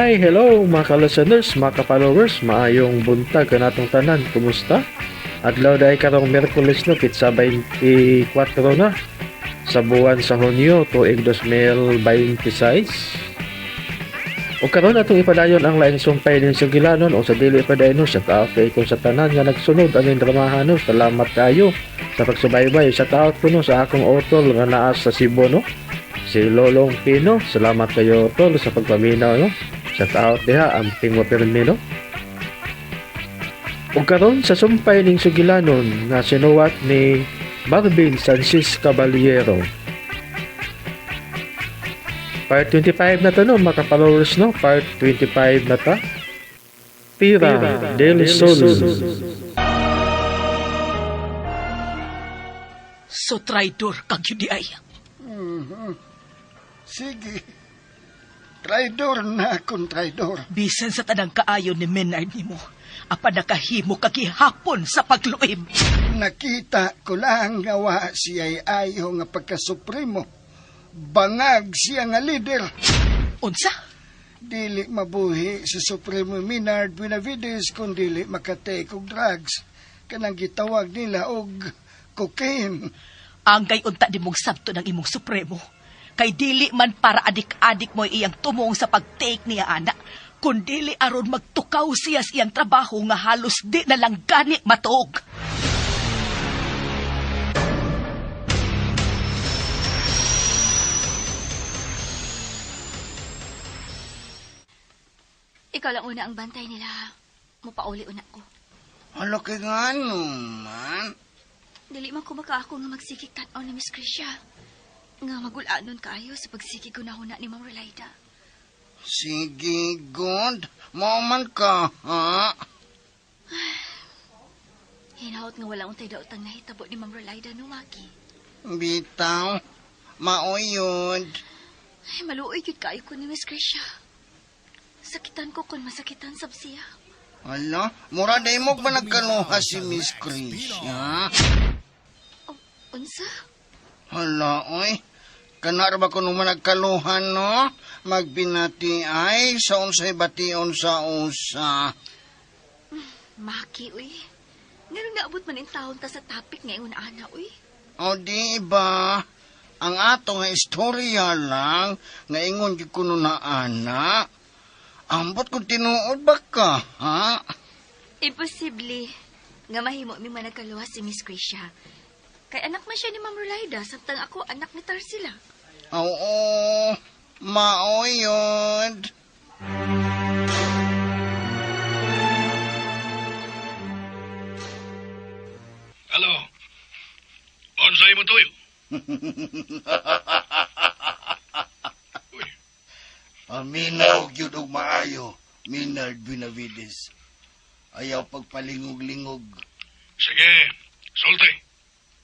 Hi, hello mga ka-listeners, mga ka-followers, maayong buntag kanatong tanan. Kumusta? Adlaw dahil karong Miyerkules no, pitsa 24 na sa buwan sa Hunyo, tuig 2026. O karon atong ipadayon ang laing sumpay ning sugilanon o sa dili padayon no, shout out kay kung sa tanan nga nagsunod aning dramahan no. Salamat kayo sa pagsubaybay. Shout out ko no sa akong utol nga naa sa Cebu no. Si Lolong Pino, salamat kayo tol sa pagpaminaw no. Shout out diha ang Pingwa Pirmi no. Ug karon sa sumpay ning sugilanon nga sinuwat ni Marvin Sanchez Caballero. Part 25 na to no, mga followers no. Part 25 na ta. Tira del Sol. So traidor kag yun di ay. Sige. Traidor na akong traidor. Bisan sa tanang kaayo ni Menard nimo, apan nakahimo kag gihapon sa pagluib. Nakita ko lang nga wa siya'y ayo nga pagkasupremo. Bangag siya nga leader. Unsa? Dili mabuhi si Supremo Minard Benavides kung dili makatake og drugs. Kanang gitawag nila og cocaine. Angay unta di mong sabto ng imong supremo. Kay dili man para adik-adik mo iyang tumong sa pag-take niya ana, kun dili aron magtukaw siya sa iyang trabaho nga halos di na lang gani matuog. Ikaw lang una ang bantay nila. Mupauli una ko. Hala kay ngano man. Dili man ko makaako nga magsigig tan-aw ni Miss Krisha. Nga magulanon kaayo sa pagsigig gunahuna ni Ma'am Relaida. Sige, God. Mao man ka, ha? Hinahot nga wala untay daotang nahitabo ni Ma'am Relaida no, Maki. Bitaw. Maoyod. Ay, maluoy gyud kaayo ko ni Miss Krisha. Sakitan ko kung masakitan sab siya. Hala, mura day mo ba nagkanuha si Miss Krisha? Oh, unsa? Hala, oy. Kanara ba kuno man nagkaluhan, no? Magbinati ay, sa unsay bation sa usa. Maki, uy. Nganong naabot man in taon ta sa topic ngayon ana, uy. O di ba? Ang ato nga istorya lang, nga ingon gyud kuno na ana. Ambot kung tinuod ba ka, ha? Imposible nga mahimo mi man nagkaluha si Miss Krisha. Kay anak man siya ni Ma'am Rolaida, samtang ako anak ni Tarsila. Oo, maoyod. Hello. Unsay mo tuyo? Uy, Paminaw gyud og maayo, Minard Benavides. Ayaw pagpalingog-lingog. Sige, sulti.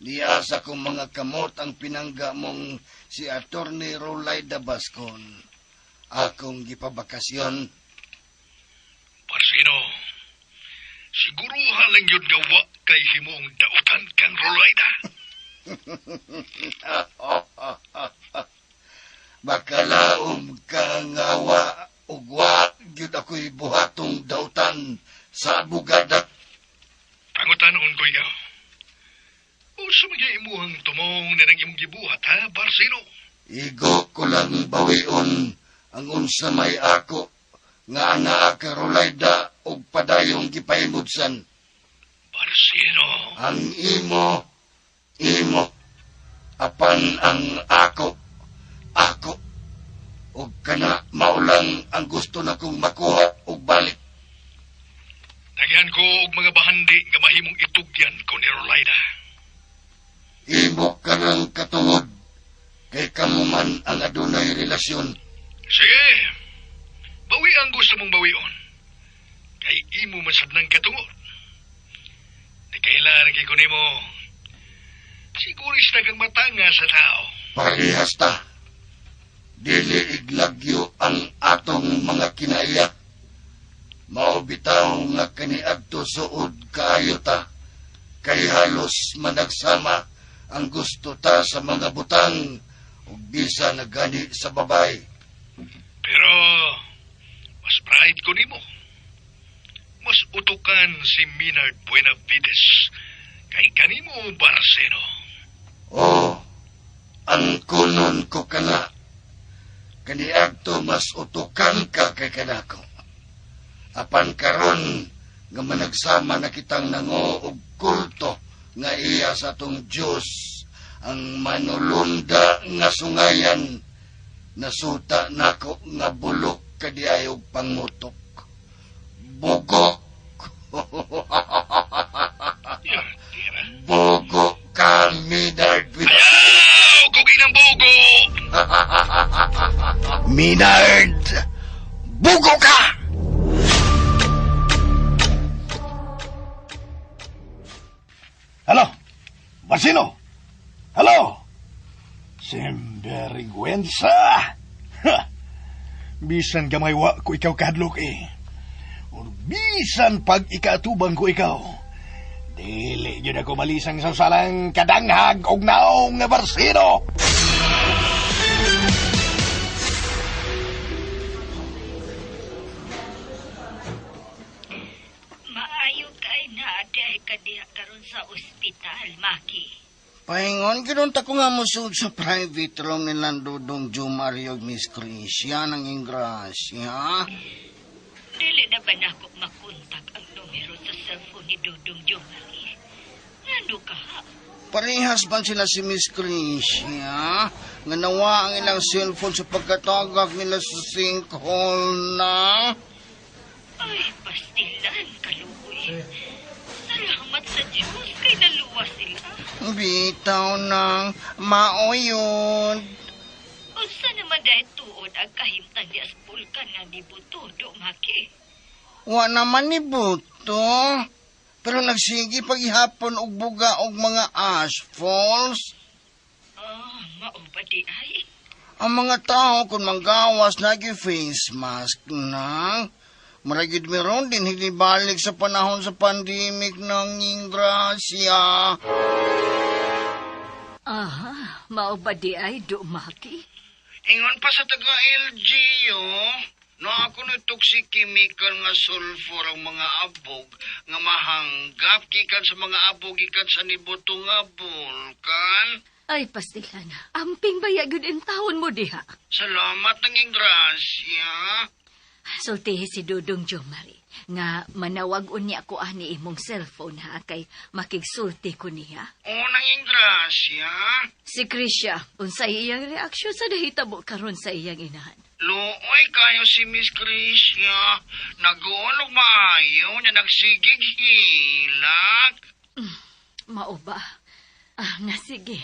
Niya sa kong mga kamot ang pinangga mong si Attorney Rolaida Bascon. Akong gipabakasyon. Parsino, siguruhan lang yun nga wa kay himong dautan kang Rolaida. Makalaom ka nga wa ug wa gyud ako'y buhatong dautan sa abogada. Pangutanon ko ikaw. Unsa man gyud imuhang tumong na nang imong gibuhat, ha, Barsino? Igo ko lang bawion ang unsa may ako nga anaa ka Rolaida og padayong gipahimudsan. Barsino, Ang imo, imo, apan ang ako, ako. Og kana maulang ang gusto na kong makuha og balik. Nagyan ko og mga bahandi nga mahimong itugyan ko ni Rolaida. Imo ka ng katungod, kay kamo man ang adunay relasyon. Sige, bawi ang gusto mong bawion. Kay imo man sad nang katungod. Di kailan kay ko nimo. Siguris na kang matanga sa tao. Parehas ta. Dili iglagyo ang atong mga kinaiya. Mao bitaw nga kaniadto suod kaayo ta. Kay halos managsama ang gusto ta sa mga butang ug bisa na gani sa babay. Pero, mas Pahit ko nimo. Mas utukan si Minard Buenavides kay kanimo, Barceno. Oh, ang kunon ko kana. Kaniadto mas utukan ka kay kanako. Apan karon nga managsama na kitang nango og kulto nga iya sa atong Diyos ang manulunda nga sungayan, nasuta nako nga bulok kadiay og pangutok. Bugok. Ya, tira. Bugo ka, Minard. Ayaw! Kung bugo! Minard! Bugo ka! Hello? Barcino? Hello? Simberigwensa! Ha! Bisan gamay wa ko ikaw kahadlok eh. Or bisan pag ikaatubang ko ikaw. Dili yun ako malisang sa salang kadanghag og naong nga Barcino. Maayo kay na ka diha karon sa ospital, Maki. Pahingon, kinunta ko nga musud sa private room nilang Dudong Jumario ug Miss Crisia ng Ingrasya. Dili na ba nako makontak ang numero sa cellphone ni Dudong Jomari? Ngano ka? Parehas man sila si Miss Crisia nga nawa ang ilang cellphone sa pagkatagak nila sa sinkhole na. Ay, pastilan, kaluoy. Salamat sa Diyos kay naluwas sila. Bitaw ng maoyod. Unsa naman dahil tuod ang kahimtang di aspulkan nga di buto, do, Maki? Wa naman ni Buto. Pero nagsige paghihapon og buga og mga ashfalls. Ah, mao ba di ay? Ang mga tao kung manggawas lagi face mask na. Maragid meron din hinibalik sa panahon sa pandemic ng Ingrasya. Aha, mao ba di ay, do, Maki? Ingon pa sa taga LGU, no ako na toxic chemical nga sulfur ang mga abog nga mahanggap gikan sa mga abog gikan sa nibuto nga bulkan. Ay, pastilan. Amping baya gyud in taon mo diha. Salamat ng Ingrasya. Sultihi si Dudong Jomari nga manawag unya ko ani imong cellphone ha kay makigsulti ko niya. Unang Ingrasya. Si Krisha, unsay iyang reaksyon sa nahitabo karon sa iyang inahan? Luoy kayo si Miss Krisha. Naguon og maayo na nagsigig hilak. Mao ba? Ah, na sige.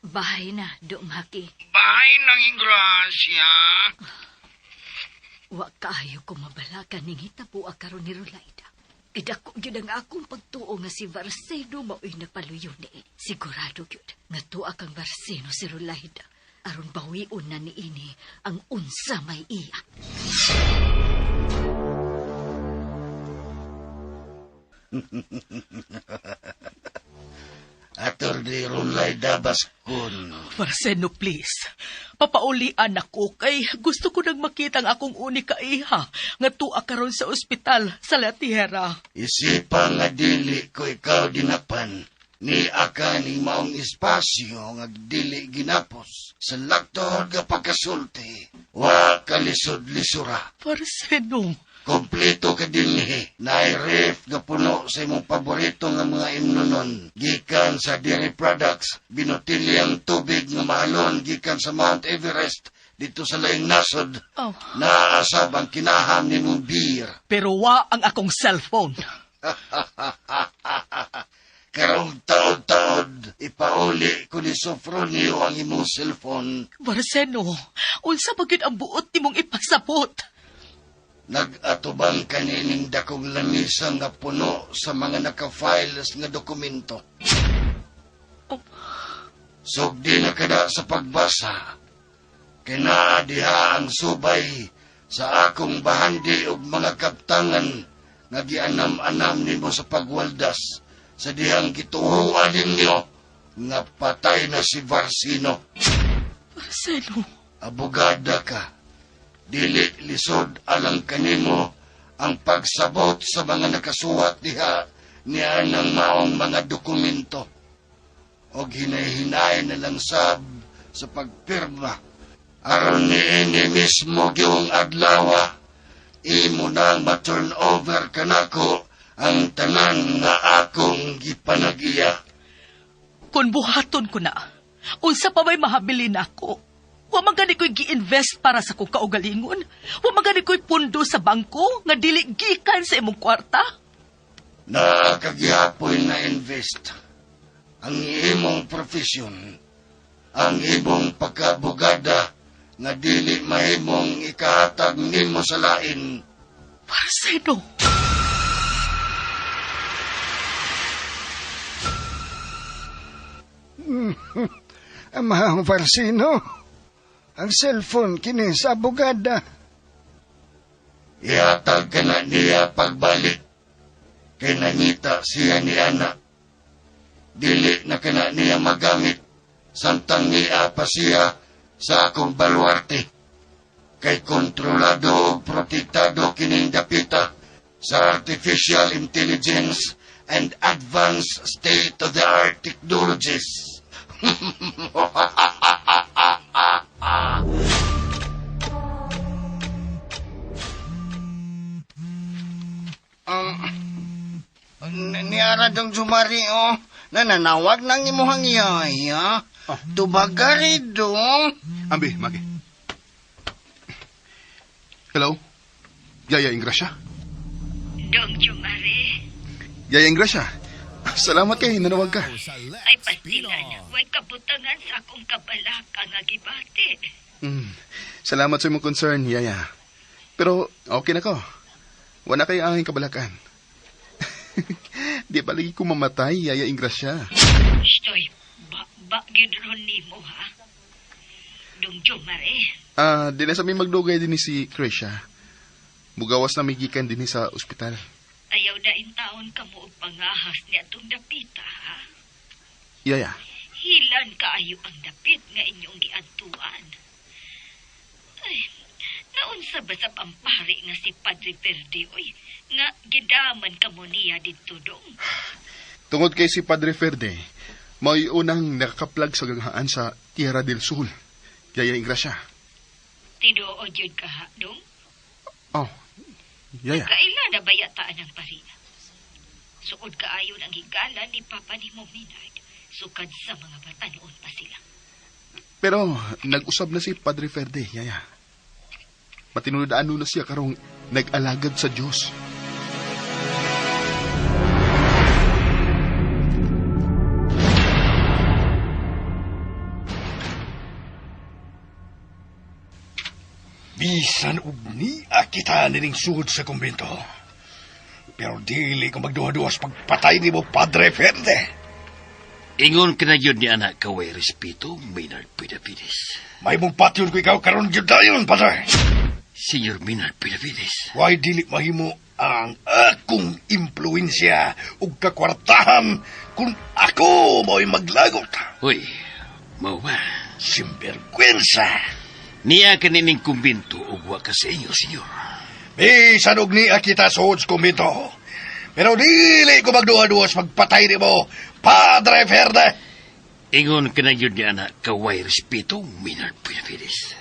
Bahay na, do Maki. Bahay ng Ingrasya. Wa kaayo ko mabalakan ning hitabo karon ni Rolaida. Idako gyud ang akong pagtuo nga si Barceno mao'y nagpaluyo ni. Sigurado gyud nga tuwa kang Barceno si Rolaida aron bawion na niini ang unsa may iya. Attorney Rolaida Bascon. Barceno, please. Papaulian ako kay gusto ko nang makita ang akong unika iha nga tuwa karon sa ospital sa La Tierra. Isipa nga dili ko ikaw dinapan. Ni aka ni maong espasyo nga dili ginapos sa laktod nga pagkasulti. Wa kalisod-lisura. Barceno. Kompleto ka dinhi. Nairef nga puno sa imong paborito nga mga imnonon. Gikan sa dairy products, binutilyang tubig nga mahalon gikan sa Mount Everest dito sa laing nasod. Oh. Naasab ang kinaham nimong beer. Pero wa ang akong cellphone. Karong taod-taod, ipauli ko ni Sofronio ang imong cellphone. Barceno, unsa ba gyud ang buot nimong ipasabot? Nag-atubang kanining dakong lamisa nga puno sa mga naka-files nga dokumento. Oh. Sugdi na kada sa pagbasa. Kay naa diha ang subay sa akong bahandi og mga kaptangan nga gianam-anam nimo sa pagwaldas sa dihang gituhuan ninyo nga patay na si Varsino. Barceno. Abogada ka. Dili lisod alang kanimo ang pagsabot sa mga nakasuwat diha niya ng maong mga dokumento. Og hinay-hinay na lang sab sa pagpirma. Aron niini mismo gyung adlawa, imo nang ma-turn over kanako ang tanan nga akong gipanag-iya. Kung buhaton ko na, unsa pa may mahabilin ako? Wa man gani ko'y gi-invest para sa kong kaugalingon. Wa man gani ko'y pundo sa bangko nga dili gikan sa imong kwarta. Naa ka gihapoy na invest ang imong profesyon, ang imong pagkaabogada nga dili mahimong ikahatag nimo sa lain. Marcelo. Amahang Farsino, ang cellphone kini sa abogada. Ihatag ka na niya pagbalik. Kay nangita siya ni ana. Dili na kana niya magamit. Samtang niya pa siya sa akong baluarte. Kay kontrolado o protektado kining dapita sa artificial intelligence and advanced state-of-the-art technologies. Niara dong Jumari, oh. Nananawag ng imuhang yaya. Tubagari dong. Ambi, Maki. Hello? Yaya Ingracia? Dong Jumari, Yaya Ingracia? Salamat kay nanawag ka. ay pastilan, way kabutangan sa akong kabalaka nga gibati. Salamat sa imong concern, Yaya. Pero okay na ko. Wala kay angin kabalakan. Di pa lagi ko mamatay, Yaya Ingracia. Stoy, ba gyud ron nimo ha. Dong Jumari, Di na sa mi magdugay din ni si Krisha. Mugawas na mi gikan din sa ospital. Ayaw na intaon ka mo og pangahas ni atong dapita ha. Yaya, Hilan kaayo ang dapit nga inyong giadtuan. Ay, naunsa ba sa pampari nga si Padre Verde, oy, nga gidaman ka mo niya didto dong. Tungod kay si Padre Ferde, may unang nakakaplag sa ganghaan sa Tierra del Sol. Yaya Ingracia. Tinuod yun ka ha, dong? Oh, Yaya. Kaila na bayataan ang pari. Suod kaayo ang higala ni Papa ni mo Minard. Sukad sa mga bata noon pa sila. Pero nag-usab na si Padre Ferde, Yaya. Matinudaan na siya karong nag-alagad sa Diyos. Bisan og niya kita nining sugod sa kumbento. Pero dili ko magduha-duha sa pagpatay nimo, Padre Ferde. Ingon ka na yun ni anak kaway respeto, Maynard Benavides. May mong patyon ko ikaw karon gyud dayon, Padre. Señor Maynard Benavides. Why dili mahimo ang akong impluensya ug kakwartahan kung ako mo'y maglagot. Hoy, mao ba? Simbergwensa. Niya kanining kumbinto ug wa ka sa inyo, senyor. Bisan og niya kita suod sa kumbinto. Pero dili ko magduha-duha sa pagpatay nimo, Padre Ferde. Ingon ka na yun ni anak kaway respeto, Maynard Benavides.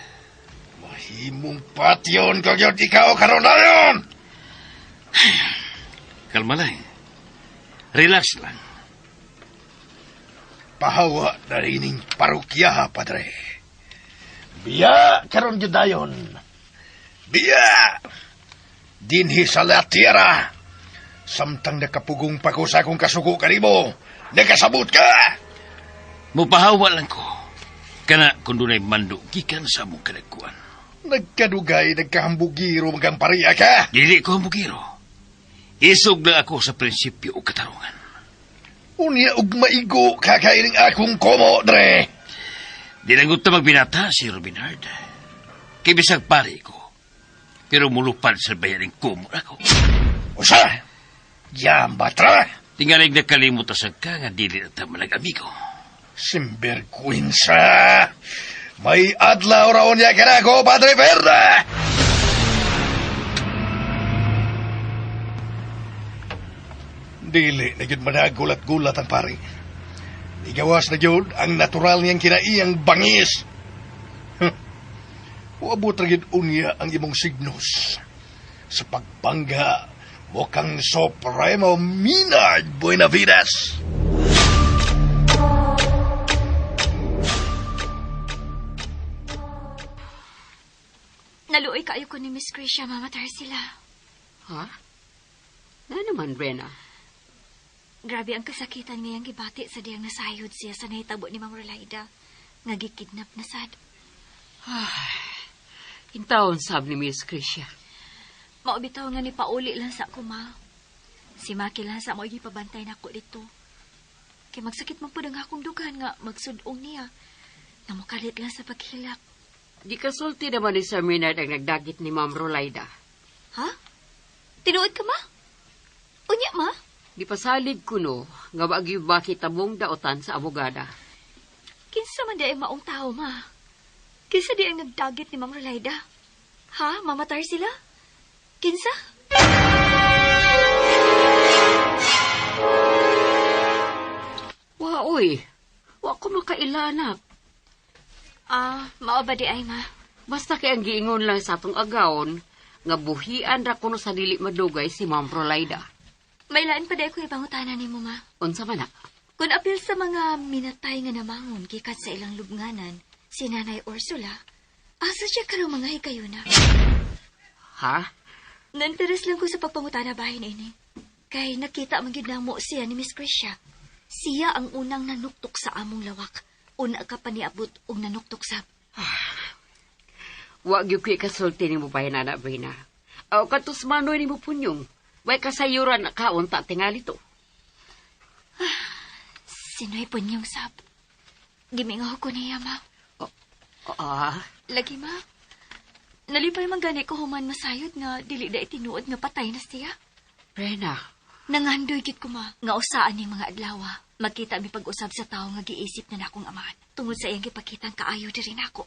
Mahimong patyon ko gyud ikaw karon dayon. Kalma lang. Relax lang. Pahawa na ining parokya, Padre. Biya karon gyud dayon. Biya! Dinhi sa La Tierra. Samtang nakapugong pa ko sa akong kasuko kanimo, nakasabot ka! Mupahawa lang ko. Kana kung dunay mando gikan sa among kadagkuan. Nagkadugay, nagkahambugiro magang pariya ka! Dili ko hambugiro. Isog lang ako sa prinsipyo o katarungan. Unya og maigo kakaining akong komo, Dre. Di lang ta magbinata si Robin Hard. Kay bisag pare ko. Pero mulupad sa bayaring komo ako. Usa! Yan ba, tra? Tingalig nakalimot sa ka nga dili na ta manag-amigo. Simbergwensa! May adlaw raon niya ka na ako, Padre Verde! Dili na gyud managulat-gulat ang pari. Igawas na gyud ang natural niyang kinaiyang bangis. Huh. Uabot ra gyud unya ang imong signos. Sa pagbangga, mukhang Supremo Minard Buenavides. Naluoy kaayo ko ni Miss Gracia, Mama Tarsila. Ha? Na naman, Brenna? Grabe ang kasakitan ngayang gibati sa diyang nasayod siya sa nahitabo ni Ma'am Rolaida. Nga gikidnap na sad. Intawon sab ni Miss Gracia. Maubitaw nga ni pauli lang sa ako, ma. Si Maki lang sa mo gipabantay nako dito. Kay magsakit man pud ang akong dughan nga magsudong niya. Namukalit lang sa paghilak. Di kasulti naman ni Sir Maynard ang nagdagit ni Ma'am Rolaida. Ha? Tinuod ka, ma? Unya, ma? Di pasalig ko no, nga wag yung bakit tabong daotan sa abogada. Kinsa man di ay maong tao, ma? Kinsa di ang nagdagit ni Ma'am Rolaida? Ha? Mama Tarsila? Kinsa? Wa, uy. Wa ko makailanak. Ah, mao ba di ay, ma? Basta kay ang giingon lang sa atong agawon, nga buhian ra kuno sa dili madugay si Ma'am Rolaida. May lain pa di ko ipangutana nimo, ma. Unsa man na? Kung apil sa mga minatay nga namangon gikan sa ilang lubnganan, si Nanay Ursula, asa siya karong mga higayuna? Ha? Nanteres lang ko sa pagpangutana bahin ini. Kay nakita man gyud namo siya ni Miss Gracia. Siya ang unang nanuktok sa among lawak. Una ka pa niabot og nanuktok sab. Wa gyud ko'y kasulti nimo bahin ana, Brina. Aw katus manoy nimo punyong. Way kasayuran na kaunta tingali to. Sino'y punyong sab? Gimingaw ko niya, ma. Ah, Lagi, ma. Nalipay man gani ko human masayod nga dili da itinuod nga patay na siya. Brena. Nangandoy gid ko, ma, nga usaan ning mga adlaw. Magkita mi pag-usab sa tawo nga giisip na nakong amahan. Tungod sa iyang gipakitang kaayo diri nako.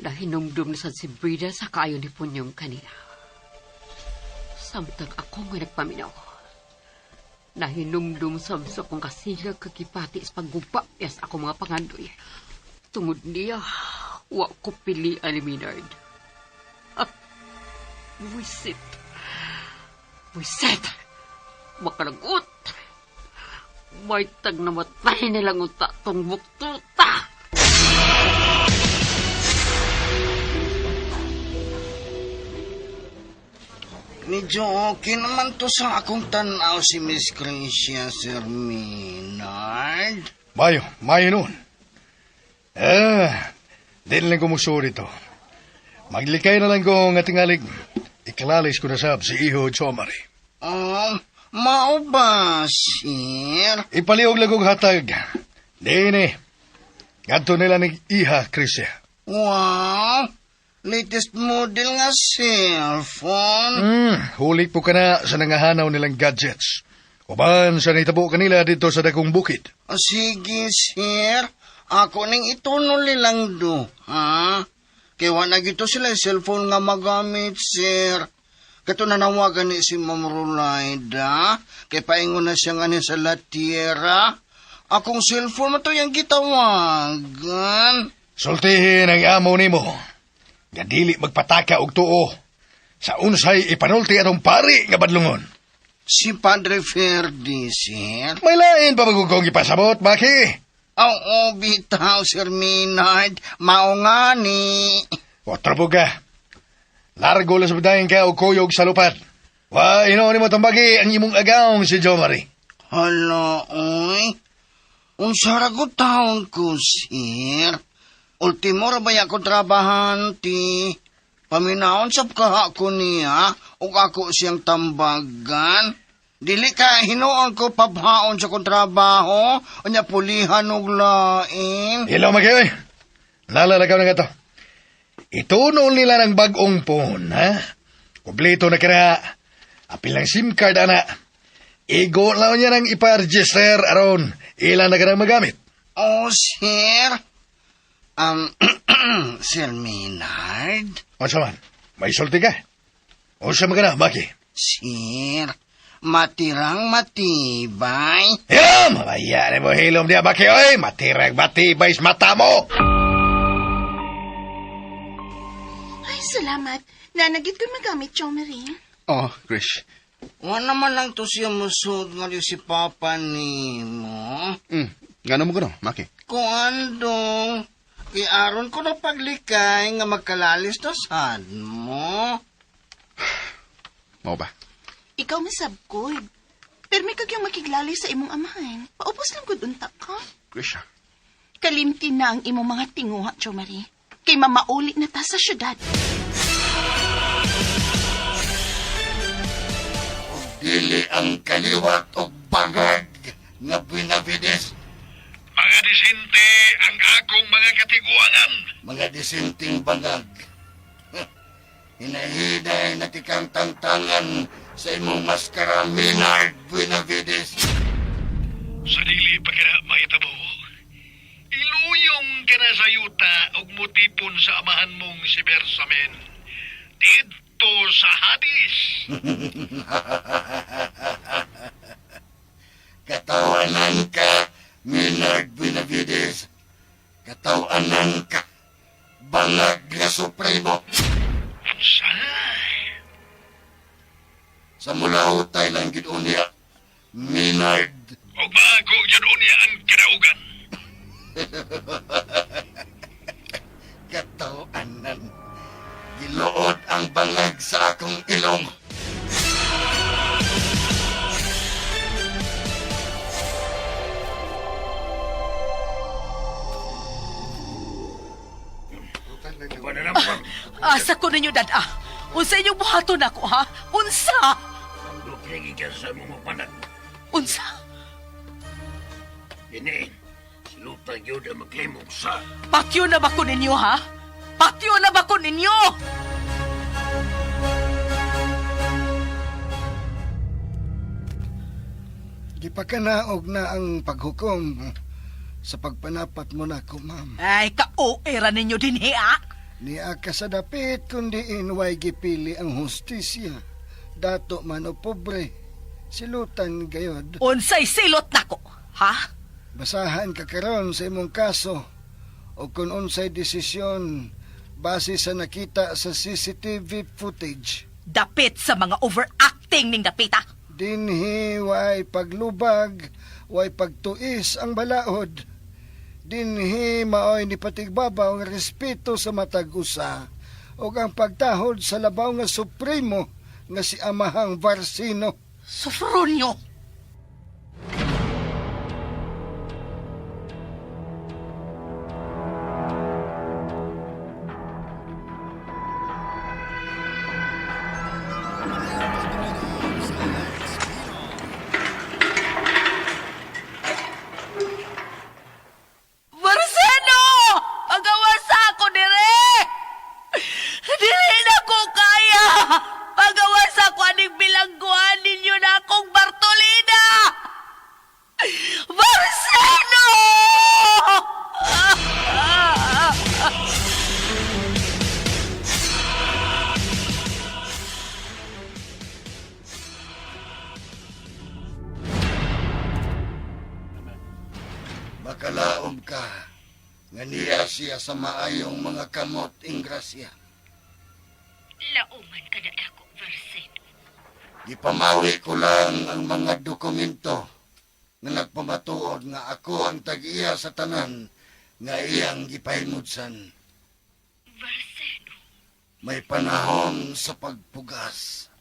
Nahinumdum na sad si Brida sa kaayo ni Punyong kanina. Samtang ako nga nagpaminaw. Nahinumdum sab sa akong kasilag kagipati sa pagguba yas ako mga pangandoy. Tungod niya, wa ko pilian ni Maynard. Ah, buwisit. Buwisit! Makalagot! May tag namatay nilang unta tong buktuta! Medyo okay naman to sa akong tanaw si Miss Gracia, Sir Maynard. Mayo, mayo noon. Di lang ko musuri to. Maglikay na lang ko nga tingalig. Iklalis ko na sab si Iho Chomari. Oh, mao ba, sir? Ipaliog lang kong hatag. Dini. Ngadto nila ni Iha, Crisia. Wow, latest model nga cellphone. Huli po ka na sa nangahanaw nilang gadgets. Uban sa nitabo kanila dito sa dakong bukid. O, sige, sir. Ako ning itunol nilang do, ha? Kaya wala gito sila cellphone nga magamit, sir. Kato nanawagan ni si Ma'am Rolaida. Kay paingon na siya nga ni sa La Tierra. Akong cellphone mo to yung gitawagan. Sultihin ang amo nimo. Nga dili magpataka og tuo. Sa unsay ipanulti atong pari nga badlungon. Si Padre Ferdi, sir. May lain pa magugong ipasabot, Maki. Oo, bitaw, Sir Maynard. Mao nga ni. Otro ka. Largo lang sa badayin ka o kuyog sa lupad. Wa, inoon mo tambagi ang imong agawng si Jo Marie. Hala, oy. Unsa ra ko taon ko, sir. Ultimo ra ba ako trabahante? Paminaon sab kaha ko niya ug ako siyang tambagan. Dili ka hinuon ko pabhaon sa kong trabaho, unya pulihan og lain. Hello, Maki, oy. Nalalagaw na nga to. Itunol nila ng bagong phone, ha? Kompleto na kira. Apil ng SIM card, ana. Igo lang niya ng ipa-register aron ilan na ka nang magamit. Oh, sir. Sir Maynard? Unsa man? May sulti ka? Unsa man ka na, Maki? Sir, matirang matibay. Ya, mamaya na mo hilom niya, Maki, oy! Matirang matibay sa mata mo! Ay, salamat. Nanagit ko magamit, Chomery. Oh, Chris. Wala naman lang to siya musuod nga si Papa ni mo. Ngano mo gano, Maki? Kuandong, kay aron ko na paglikay nga magkalalis na sad mo. Mao ba? Ikaw masabkod. Pero may kagyang makiglali sa imong amahan. Paupos lang gud unta ka. Chris, Kalimti na ang imong mga tinguha, Chomery. Kay mamauli na ta sa syudad. Dili ang kaliwat o bangag nga Benavides. Mga disinte ang akong mga katiguangan. Mga disinting bangag. Hinahinay na tikang tantangan sa imong maskara, Maynard Benavides. Sa dili pa ka na mahitabo. Iluyong ka na sa yuta ug mutipon sa amahan mong si Bersamin. Didto sa Hades. Katawanan ka, Maynard Benavides. Katawanan ka, bangag na supremo. Unsa? Sa mulahutay lang gid unya, Maynard. Ug maako gyud unya ang kinaugan. Katawanan. Giluod ang bangag sa akong ilong. Asa ko ninyo, dada. Unsa inyong buhaton ako, ha? Unsa? Sa mga panag. Unsa? Ini, silutan yun ang maghimog sa. Patyo na ba ko ninyo, ha? Patyo na ba ko ninyo? Gipakanaog na ang paghukom sa pagpanapat mo na ko, ma'am. Ay, ka-oera ninyo din, ha? Niya ka sa dapit kundi inway gipili ang hustisya. Dato man o pobre, silutan gayod. Unsay silot nako, ha? Basahan ka karon sa imong kaso o kung unsay desisyon base sa nakita sa CCTV footage. Dapit sa mga overacting ning dapita. Dinhi way paglubag, way pagtuis ang balaod. Dinhi maoy ni patigbabaw ang respeto sa matag usa ug ang pagtahod sa labaw nga supremo nga si Amahang Varsino. Sofronio! Marcelo! Pagawa sa ako dire! Dili na ko kaya! Pagawa sa ako aning bilangguan ninyo na akong Bartolina! Marcelo! Makalaom ka nga niya siya sa maayong mga kamot ingrasya. Lauman ka na dako, Varseno. Gipamawi ko lang ang mga dokumento nga nagpamatuod nga ako ang tag-iya sa tanan nga iyang gipahimudsan. Varseno, May panahon sa pagpugas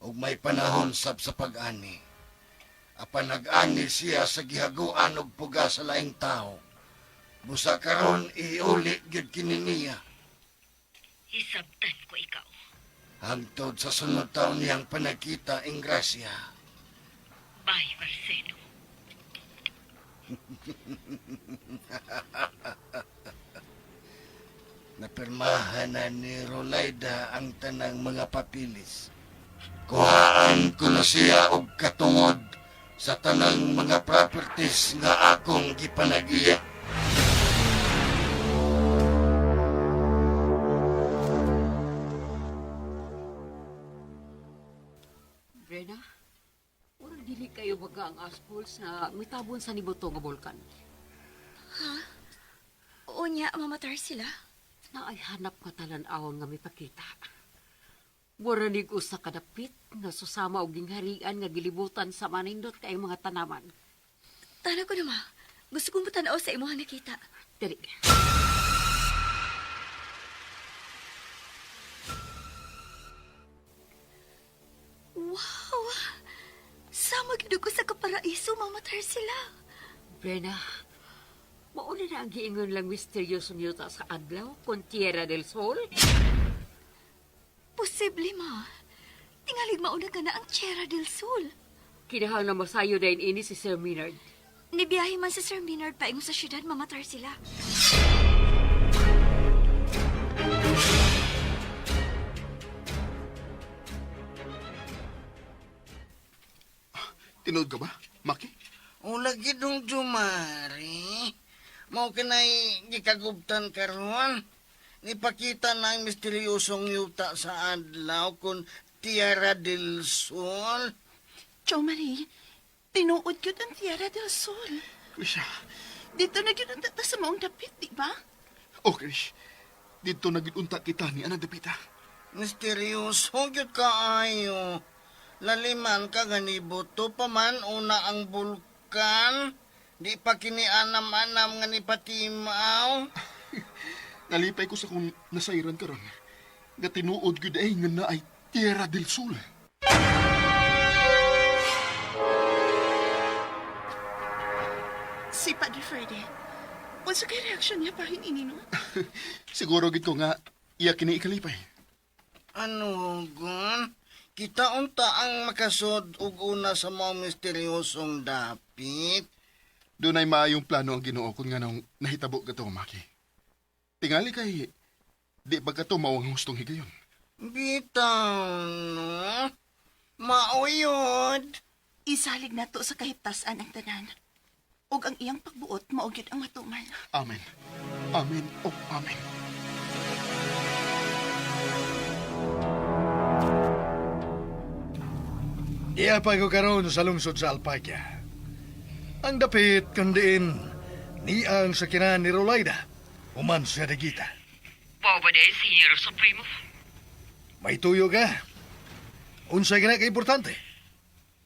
ug may panahon sab sa pag-ani. Apan nag-ani siya sa gihaguan og pugas sa laing tao. Busa karon iuli gyud kini niya. Hisabtan ko ikaw. Hangtod sa sunod taon niyang panagkita Ingrasya. Bye, Varseno. Napirmahan na ni Rolaida ang tanang mga papilis. Kuhaan ko na siya og katungod sa tanang mga properties nga akong gipanag-iya. Brenna, murag dili kayo baga ang asphalt sa mitabon sa nibuto nga bulkan. Ha? Unya, Mama Tarsila. Naay hanap nga talan-awon nga mipakita. Mura nig usa ka dapit nga susama og gingharian nga gilibutan sa manindot kay mga tanaman. Tanaw ko na, ma. Gusto kong mutanaw sa imuhang nakita. Dali. Wow! Sama gid ko sa kaparaiso, Mama Tarsila. Brenna, mauna na ang giingon lang misteryosong yuta sa adlaw kon Tierra del Sol. Posible, ma. Tingalig mauna ka na ang Tierra del Sol. Kinahanglan masayo dayon ini si Sir Maynard. Nibiyahe man si Sir Maynard paingon sa syudad, Mama Tarsila. Tinuod ka ba, Maki? O lagi dong jumari. Mao kinay gikagubtan karon. Nipakita na ang misteryosong yuta sa adlaw kun Tierra del Sol. Cho Marie, tinuod gyud ang Tierra del Sol. Krisha. Dito na gyud ang tata sa maong dapit, di ba? Oh, Krish. Dito na gid unta kita ni Ana Dapita. Misteryoso gyud kaayo. Laliman ka ganibuto pa man una ang bulkan. Di pa kini anam-anam nga nipatimaw. Nalipay ko sa kung nasairan karon. Nga tinuod gyud ay nga naay Tierra del Sol. Si Padre Ferde. Unsa kay reaksyon niya pahin ini no? Siguro gid ko nga iya kini ikalipay. Ano gon? Kita unta ang makasod og una sa mga misteryosong dapit. Dunay maayong plano ang Ginoo kun nganong nahitabo kato, Maki. Tingali kay di ba kato mao ang hustong higayon. Bitaw no? Mauyod. Isalig nato sa kahiptasan ang tanan. Ug ang iyang pagbuot mao gyud ang matuman. Amen. Amen o amen. Iya pa ko karon sa lungsod sa Alpaca. Ang dapit kundiin ni ang sakinan ni Rolaida. Human siya dagita. Mao ba day, Senior Supremo? May tuyo ka. Unsay ka na ka-importante.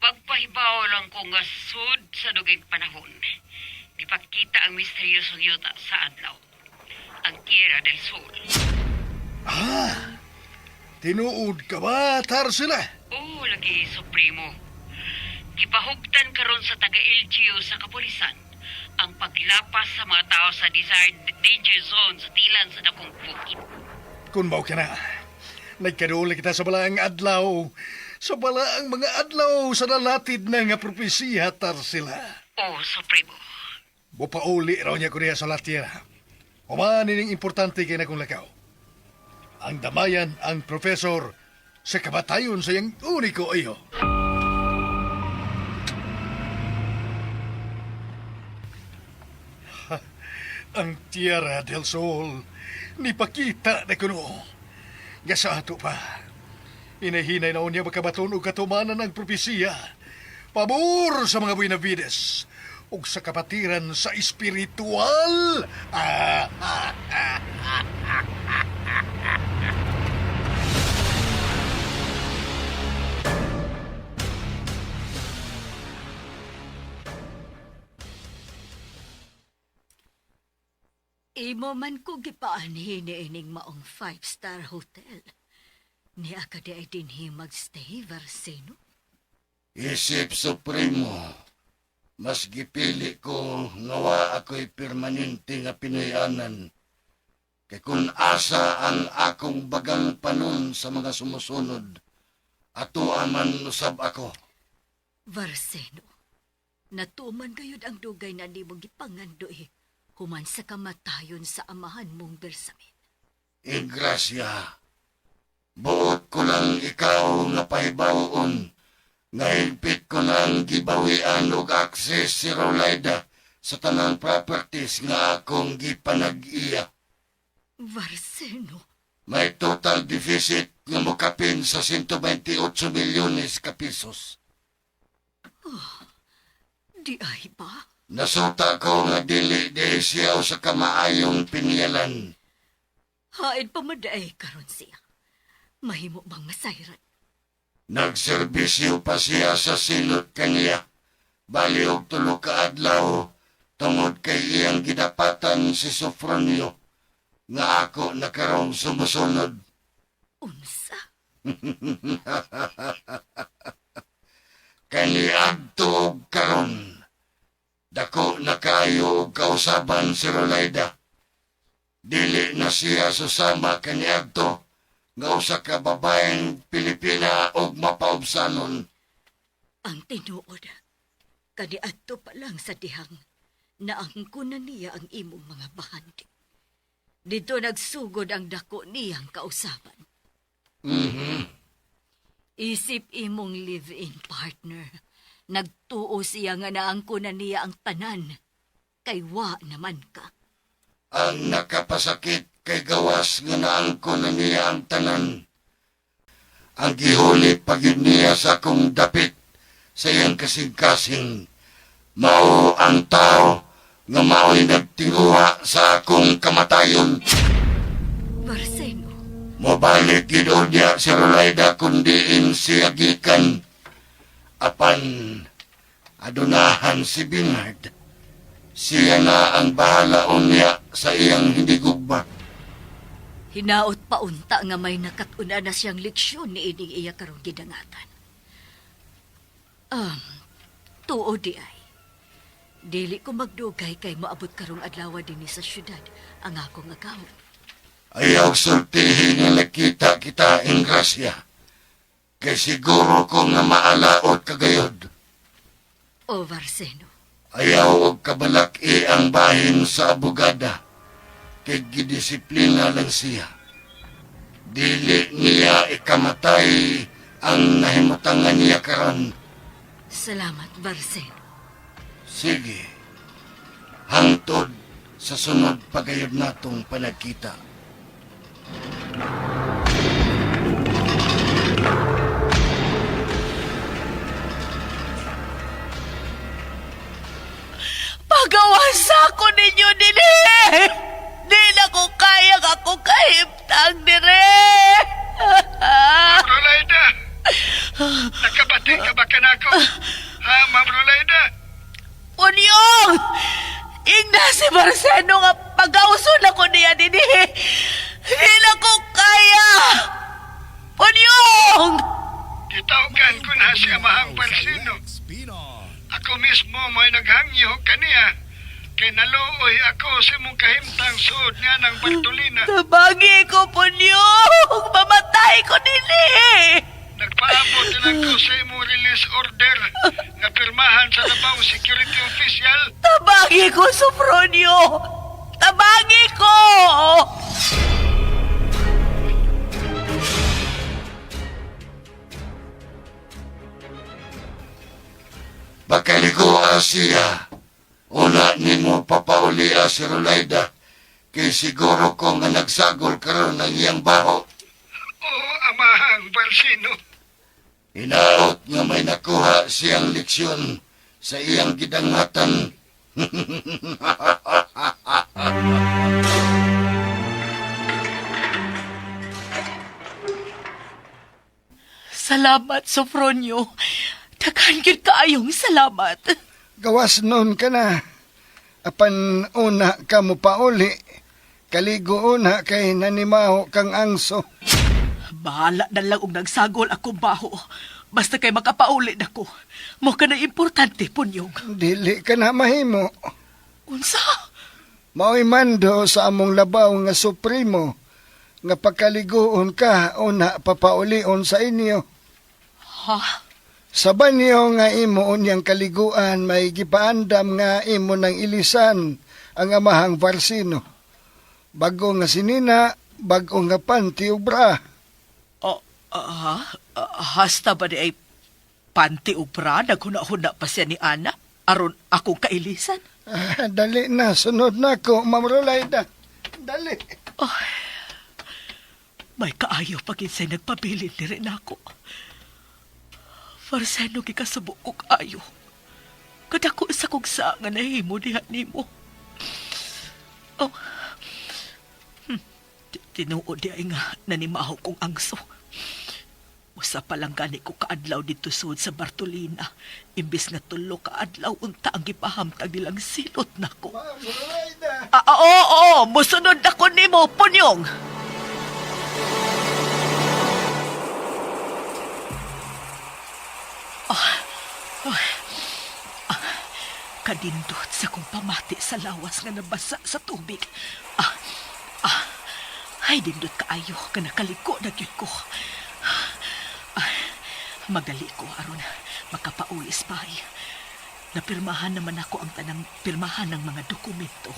Pagpahibaw lang ko nga sud sa dugay panahon. Gipakita ang misteryosong yuta sa adlaw. Ang Tierra del Sol. Ah, tinuod ka ba, Tarsila? Oo, lagi, Supremo. Gipahugtan karon sa taga LGU sa kapulisan ang paglapas sa mga tao sa desired danger zone sa tilan sa dakong bukid. Kung mao ka na, nagkaduol kita sa balaang adlaw. Sa balaang mga adlaw sa nalatid na nga propesiya, Tarsila. Oo, Supremo. Bupauli raw niya ko niya sa latira. Humanin ning importante kay na kong lakaw. Ang damayan ang profesor sa kabatayon sa iyang uniko iyo. Ang Tierra del Sol ni pakita na kuno. Nga sa ato pa. Inahinay na niya makabaton og katumanan ang propesiya. Pabor sa mga Buenavides ug sa kapatiran sa espiritual. Ah, ah, ah, ah, ah, ah, ah. Imo man ko gipaanhin ni ining maong five-star hotel. Ni ka di ay dinhi magstay, Varseno. Isip Supremo, mas gipili ko nga wa ako'y permanente nga Pinoyanan. Kay kung asa ang akong bagang panon sa mga sumusunod, ato aman usab ako. Varseno, natuman gayud ang dugay na nimo gipangando eh. Human sa kamatayon sa amahan mong Bersamin. Igrasya, buot ko lang ikaw nga pahibawon, nga higpit ko nang gibawian og akses si Rolaida sa tanang properties nga akong gipanag-iya. Varseno, May total deficit nga mokapin sa 128 milyones ka pesos. Di ay ba? Nasuta ko nga dili di siya sa kamaayong pinyalan. Hain pa madaay karon siya. Mahimo bang masayran? Nagserbisyo pa siya sa silot kaniya. Bali og tulo ka adlaw tungod kay iyang gidapatan si Sofronio nga ako na karong sumusunod. Unsa? Kaniadto og karon. Dako na kaayo og kausaban si Rolaida. Dili na siya susama kaniadto nga usa ka babaeng Pilipina og mapaubsanon. Ang tinuod. Kaniadto pa lang sa dihang naangko na niya ang imong mga bahandi. Dito nagsugod ang dako niyang kausaban. Isip imong live-in partner. Nagtuo siya nga naangko na niya ang tanan. Kay wa naman ka. Ang nakapasakit kay gawas nga naangko na niya ang tanan. Ang gihuli pagid niya sa akong dapit sa iyang kasing-kasing. Mao ang tao nga mao'y nagtinguha sa akong kamatayon. Barseno, Mobalik gid niya si Rolaida kundiin siya gikan. Apan adunahan si Bernard. Siya na ang bahala unya sa iyang hindi gugma. Hinaot pa unta nga may nakatuna na siyang leksyon ni ining iya karong gidangatan. Tuo di ay. Dili ko magdugay kay moabot karong adlaw dinhi sa syudad ang akong agaw. Ayaw sultihin nga nakita kita, Ingrasya. Kay siguro ko nga maalaot kagayod. O Varseno, Ayaw og kabalaki ang bahin sa abogada. Kay gidisiplina lang siya. Dili niya ikamatay ang nahimutangan niya karon. Salamat Varseno. Sige. Hangtod sa sunod pagayod natong panagkita. Pagawasa ko ninyo dinhi. Di na ko kaya ako kahimtang dire. Ma'am Rolaida! Nakabati ka ba kanako? Ha, Ma'am Rolaida? Unyong! Ingna si Marcelo nga pagawson ako niya dinhi. Di na ko kaya. Unyong! Gitawgan ko na si Amahang Barsino. Ako mismo may naghangyo kaniya. Kay naluoy ako sa imong kahimtang suod nga ng Bartolina. Tabagi ko, Punyong! Mamatay ko dinhi! Nagpaabot na lang ko sa imong release order nga pirmahan sa Davao Security Official. Tabagi ko, Sofronio! Tabagi ko! Bakaligoa siya. Una nimo papaulia si Rolaida. Kay siguro ko nga nagsagol karon ng iyang baho. Oo, Amahang Barsino. Hinaot nga may nakuha siyang leksyon sa iyang gidangatan. Salamat, Sofronio. Daghan gyud kaayong salamat. Gawas nun ka na. Apan una ka mo pauli. Kaligo una kay nanimaho kang angso. Bahala na lang og nagsagol ako baho. Basta kay makapauli nako. Mo ka na importante, Punyong. Dili ka na mahimo. Unsa? Mao'y mando sa among labaw nga supremo nga pagkaliguon ka una papaulion sa inyo. Ha? Sa banyo nga imo unyang kaliguan may gipaandam nga imo ng ilisan ang amahang Varsino. Bago nga sinina, bago nga panty ug bra. Oh, hasta ba di ay panty ug bra naghuna-huna pa siya ni Ana aron akong kailisan? Ah, dali na, sunod na ko, Ma'am Rolaida. Dali. May kaayo pag insay nagpabilin ni rin ako. Farseno gikasubo ko kaayo. Kadako sa kong sa nga nahimo diha nimo. Oh. Tinuod di ay nga nanimaho kong angso. Usa pa lang gani ko kaadlaw dito sud sa Bartolina. Imbis nga tulo kaadlaw unta ang gipahamtag nilang silot nako. Ah, oo, oo, musunod ako nimo, Punyong. Kadindot sa kong pamati sa lawas nga nabasa sa tubig. Ay, dindot kaayo nga nakaliko na gyud ko. Magali ko aron makapauli sa bahay. Napirmahan naman ako ang tanang pirmahan ng mga dokumento.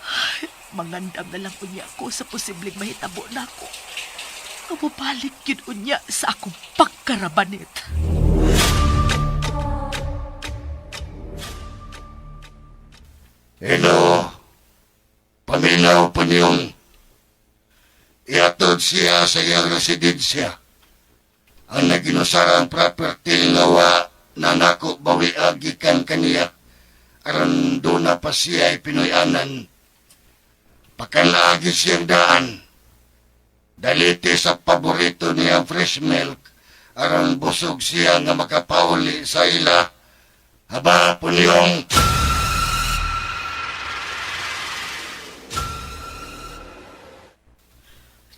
Ay, mangandam na lang unya ko sa posibleng mahitabo nako. Nga mobalik yun unya sa akong pagkarabanit. Hello. Paminaw pa niyong. Iatod siya sa iyang residensya. Ang naginusarang property nga wa na nako bawi gikan kaniya. Aron doon na pa siya ay Pinoyanan. Pakalaagi siyang daan. Daliti sa paborito niya fresh milk. Aron busog siya nga makapauli sa ila. Haba, Punyong.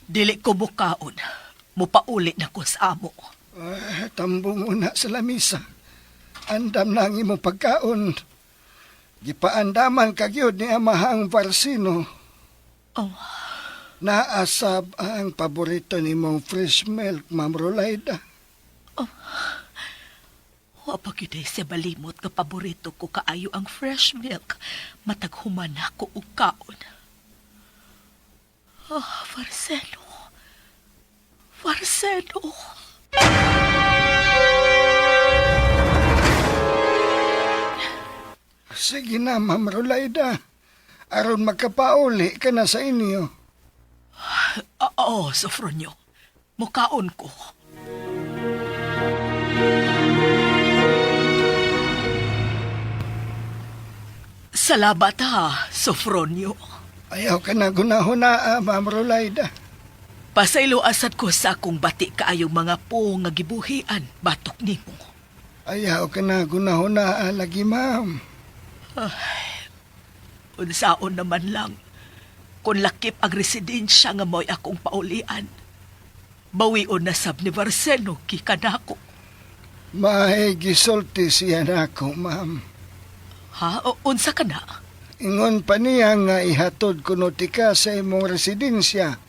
Dili ko bukaon. Mupauli na ko sa amo. Ah, tambong una sa lamisa. Andam na ang imong pagkaon. Gipaandaman kagyod ni Amahang Varsino. Oh. Naasab ang paborito nimong fresh milk, Ma'am Rolaida. Wa pa gyud ay siya balimot nga paborito ko kaayo ang fresh milk. Matag human ako og kaon. Oh, Marcelo. Marcelo. Sige na, Ma'am Rolaida. Aron makapauli ka na sa inyo. Oo, Sofronio. Mukaon ko. Salamat ha, Sofronio. Ayaw ka na gunahuna, Ma'am Rolaida. Pasaylo asad ko sa akong bati kaayong mga po nga gibuhian batok nimo. Ayaw ka na gunahuna, lagi, ma'am. Unsaon naman lang, kung lakip ang residensya nga mo'y akong paulian. Bawion na sab ni Barceno gikanako. May gisulti siya nako, ma'am. Ha? O, unsa ka na? Ingon pa niya nga ihatod kuno tika sa imong residensya.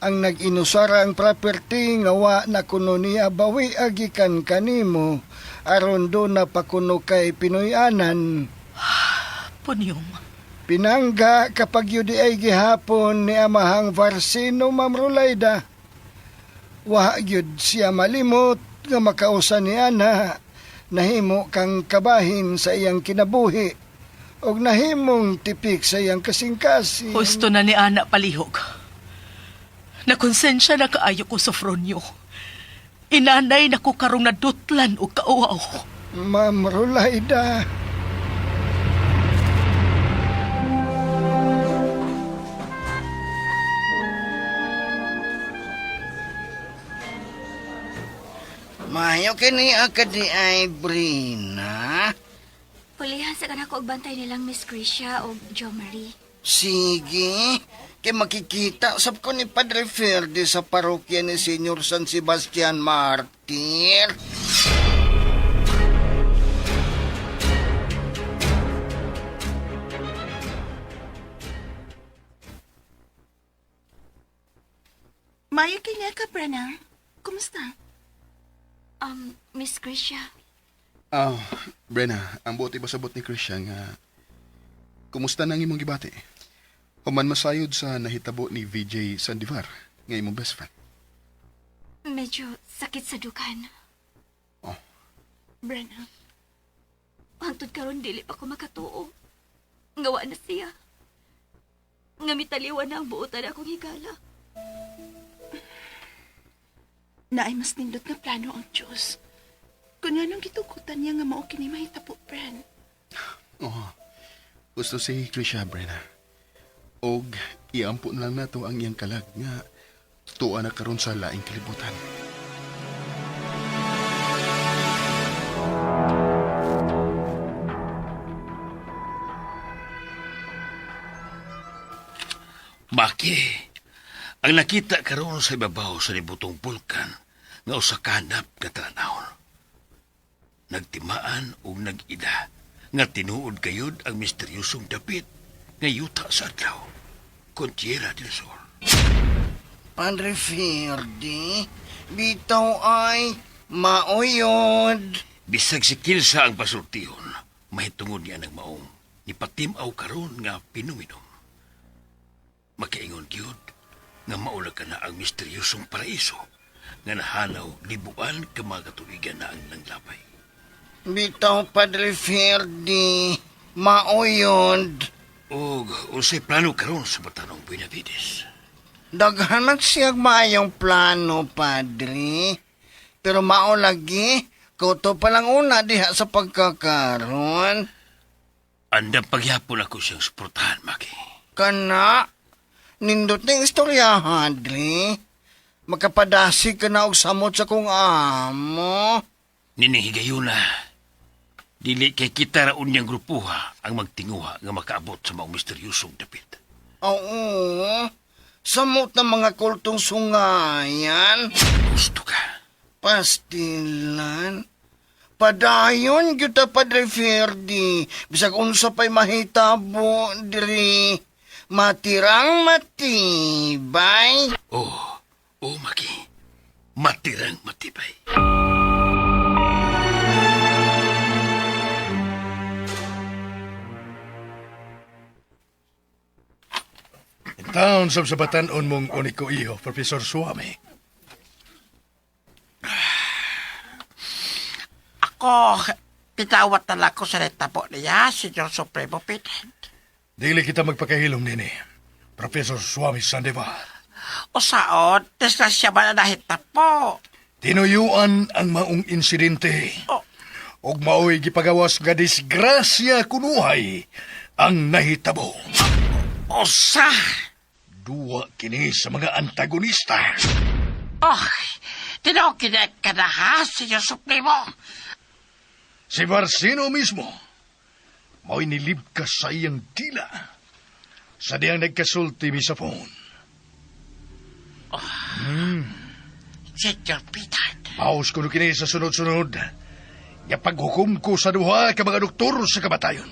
Ang nag-inusara ang property nga wa na kuno niya bawi agikan kanimo aron do na pa kuno kay Pinoyanan. Punyong. Pinangga kapag yun di ay gihapon ni Amahang Varsino, Ma'am Rolaida. Wa gyud siya malimot nga makausa ni ana, nahimo kang kabahin sa iyang kinabuhi og nahimong tipik sa iyang kasing-kasing. Husto na ni Ana palihog. Nakonsensya na kaayo ko, Sofronio. Inanay na ko karong nadutlan o kauaw. Ma'am Rolaida. Mayo kini akadi ay Brina. Pulihan sa kanako og bantay nilang Miss Grisha o Jo Marie. Sige, kay makikita sab ko ni Padre Ferde sa parokya ni Senyor San Sebastian Martir. Mayo kanya ka, Brenna. Kumusta? Miss Grisha, Ah, Brenna, ang buot ibasabot ni Christian nga kumusta nang imong gibati? Human masayod sa nahitabo ni VJ Sandivar, nga imong best friend. medyo sakit sa dukan. Oh. Brenna, hangtod karon dili pa ko makatuo. Ngawa na siya. Nga mitaliwan na ang buotan akong higala. Na ay mas nindot nga plano ang Diyos. Kung nga nung gitugutan niya nga mao kini mahitabo, Bren. Oh, gusto si Trisha, Brenna. Og iampo na lang nato ang iyang kalag nga tuwa na karon sa laing kalibutan. Maki, ang nakita karon sa ibabaw sa libutong bulkan nga usa ka hanap nga talanawon. Nagtimaan og nag-ida nga tinuod gayud ang misteryosong dapit nga yuta sa adlaw. Kontiera del Sol. Padre Ferdi, bitaw ay mauyod. Bisag si Kilsa ang pasultihon, mahitungod niya ng maong nipatimaw karon nga pinuminom. Makaingon gyud nga maula ka na ang misteryosong paraiso nga nahanaw libuan ka mga katuligan na ang nanglabay. Bitaw, Padre Ferdi, mauyod. Og unsay plano karon sa batanong Buenavides? Daghan man siyang maayong plano, Padre. Pero mao lagi, kuto pa lang una diha sa pagkakaron. Andam pagyapon ako siyang suportahan, Maki. Kana, nindot ning istorya, Padre. Makapadasi ka na og samot sa kong amo. Nining higayuna, dili kay kita raon niyang grupuha ang magtinguha nga makaabot sa maong misteryosong dapit. Oo, samot na mga kultong sungayan. Gusto ka. Pastilan. Padayon gyud ta, Padre Ferdi. Bisag unsa pa'y mahitabo diri. Matirang matibay. Oh, oh, Maki. Matirang matibay. Taon sa batanon mong uniko iho, Professor Suami. Ako, pitawat na lang ko sa netabo niya, Senyor Supremo Peter. Dili kita magpakahilom nini, Professor Suami Sandoval. O saon, disgrasya ba na nahitabo? Tinuyuan ang maong insidente. Oh. Og maoy gipagawas nga disgrasya kunuhay ang nahitabo. Osa! Duwa kini sa mga antagonista. Oh, tinuod kini ka na ha, Senyor Supremo. Si Barcino mismo, mao'y nilibkas sa iyang dila sa diyang nagkasulti mi sa phone. Oh. Senyor Peter. Paus kuno kini sa sunod-sunod. Nga paghukom ko sa duha ka mga doktor sa kamatayon.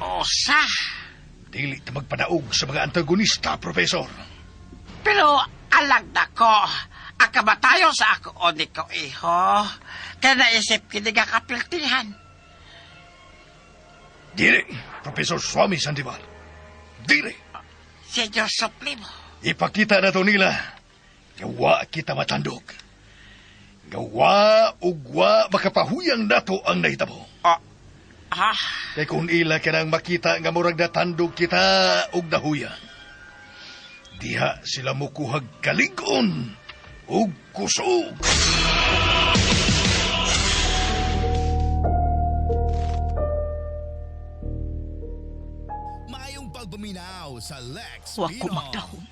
Osa! Dili ta magpadaog sa mga antagonista, Profesor. Pero alang nako, ang kamatayon sa ako o ni ko iho, kaya naisip kini nga kapiltihan. Dili, Profesor Swami Sandival. Dili. Senyor Supremo. Ipakita na to nila nga wa kita matandog. Nga wa ug wa makapahuyang nato ang nahitabo. Oh. Ah. Kay kung ila ka nang makita nga murag natandog kita ug nahuyang, diha sila mukuhag kalig-on ug kusog. Maayong pagpaminaw sa Lex Wa ko Pino. magdahom.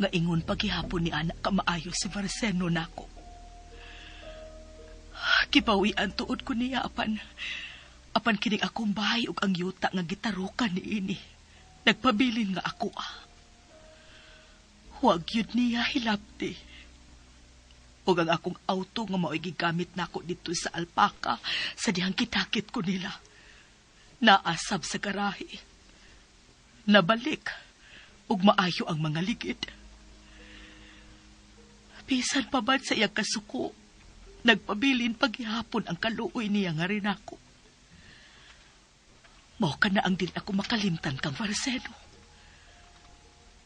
Nga ingon paghihapon ni anak ka maayo si Marceno nako. Kibawian tuod ko niya apan apan kining akong bahay ug ang yuta nga gitarukan niini. Nagpabilin nga ako ah. Huwag yun niya hilapti. Ug ang akong auto nga mao'y gigamit nako dito sa alpaka sa dihang kitakit ko nila. Naasab sa garahe. Nabalik ug maayo ang mga ligid. Bisan pa man sa iyang kasuko, nagpabilin paghihapon ang kaluoy niya nga rin ako. Mao ka na ang dili ako makalimtan kang Varseno.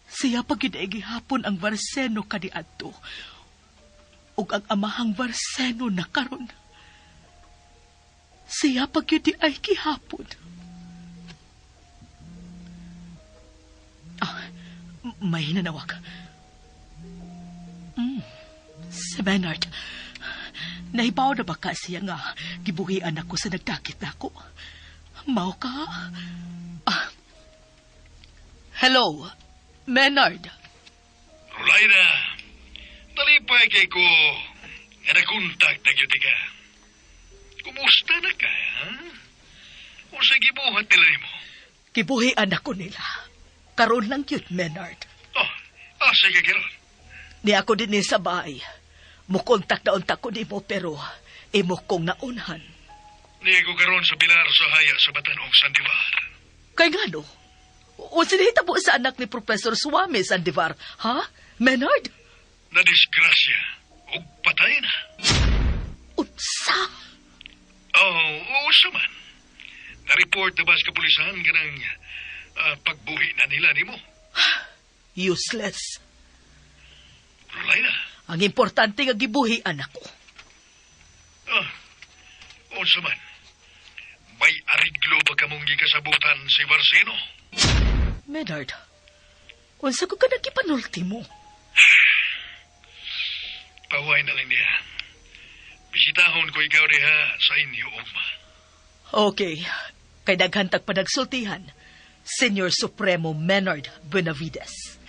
Siya pag gihapon ang Varseno kaniadto. Ug ang amahang Varseno na karon. Siya pag ay gihapon. Ah, may nanawag. Si Bernard, nahibaw na ba ka siya nga gibuhian ako sa nagdakit na ako? Mao ka? Ah. Hello, Menard. Rolaida, talipay kay ko nga nakontak na gyud ka. Kumusta na ka, ha? Unsa gibuhat nila nimo? Gibuhian ako nila. Karon lang gyud, Menard. Oh, asa ka karon? Ni ako din sa bahay. Mukontak na unta ko nimo pero imo kong naunhan. Ni ako karon sa Pilar sa Haya sa Batanong Sandivar. Kay ngano? Unsa nahitabo sa anak ni Professor Suame Sandivar, ha? Menard? Nadisgrasya ug patay na. Unsa? Oh, unsa man. Na-report na ba sa kapulisan kanang pagbuhi na nila nimo? Useless. Rolaida. Ang importante nga gibuhian ako. Unsa man? May ariglo ba kamong gikasabutan si Barcino? Menard, unsa ko ka nagipanulti mo? Paway na lang niya. Bisitahon ko ikaw diha sa inyo, ugma. Okay. Kay daghan tag panagsultihan, Senior Supremo Menard Benavides.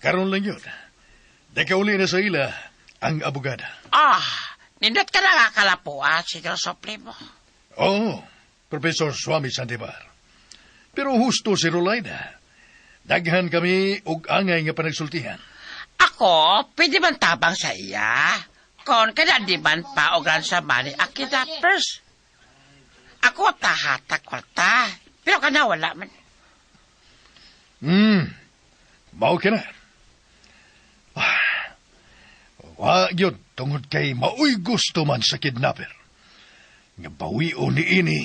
Karon lang yun. Dekauli na sa ila ang abogada. Ah, nindot ka na nga kalapuan, Senyor Supremo. Oo, Professor Swami Sandivar. Pero husto si Rolaida. Daghan kami og angay nga panagsultihan. Ako, pwede man tabang sa iya. Kon kada di man pa o gran sa money, ang kidnappers. Ako tahatak kwarta. Pero kana wala man. Mao ka na. Wa gyud tungod kay maoy gusto man sa kidnapper. Nga bawion ni ini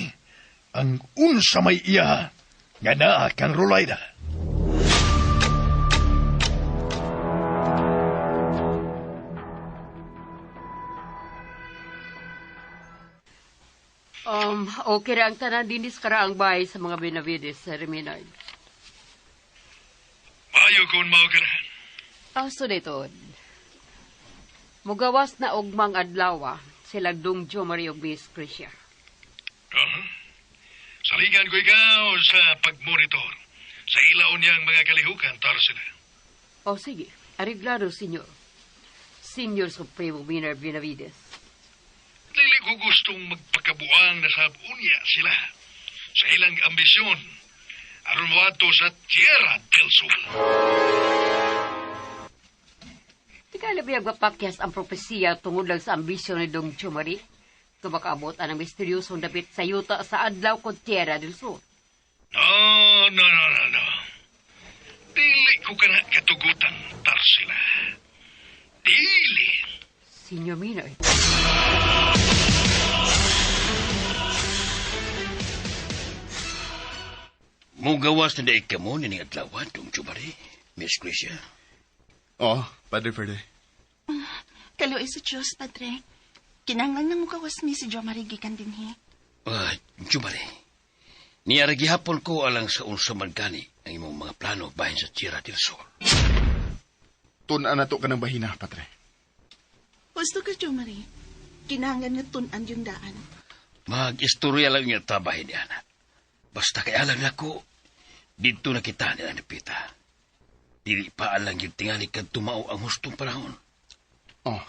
ang unsa may iya nga naa kang Rolaida. Okay ra ang tanan dinis karaang bahay sa mga Benavides, Sir Menard. Maayo kon mao ka na. Aso dito. Mugawas na ugmang adlaw sila Dong Jo Mario Miss Tricia. Uh-huh. Saligan ko ikaw sa pagmonitor sa ilaon niyang mga kalihukan, Tarsila. O sige, areglado, senyor. Senior Supremo Menard Benavides. Dili ko gustong magpakabuang na sa unya sila sa ilang ambisyon aron moadto sa Tierra del Sol. Tika labi agpapakyas ang propesiya tungod lang sa ambisyon ni Dong Chumari. Kumakaabot ang misteryosong dapit sa yuta sa adlaw kon Tierra del Sur. No, no, no, no, no. Dili ko kana katugutan, Tarsila. Dili. Senyor Menard. Mugawas na daig ka mo nining adlaw, Dong Chumari, Miss Tricia. Oo, Padre Ferde. Kaluoy sa Diyos, Padre. Kinanglan nang mukawas mi si Jo Marie gikan dinhi. Chumari, niyara gihapon ko alang sa unsa man gani ang imong mga plano bahin sa Tierra del Sol. Tun-an na to ka ng bahina, Padre. Gusto ka, Jo Marie. Kinahanglan nga tun-an yung daan. Mag-istorya lang nga tabahin niya na. Basta kay alam na ko, dito na kita nila ni Pita. Dili pa alang yung tingali kag tumao ang hustong panahon. Oh,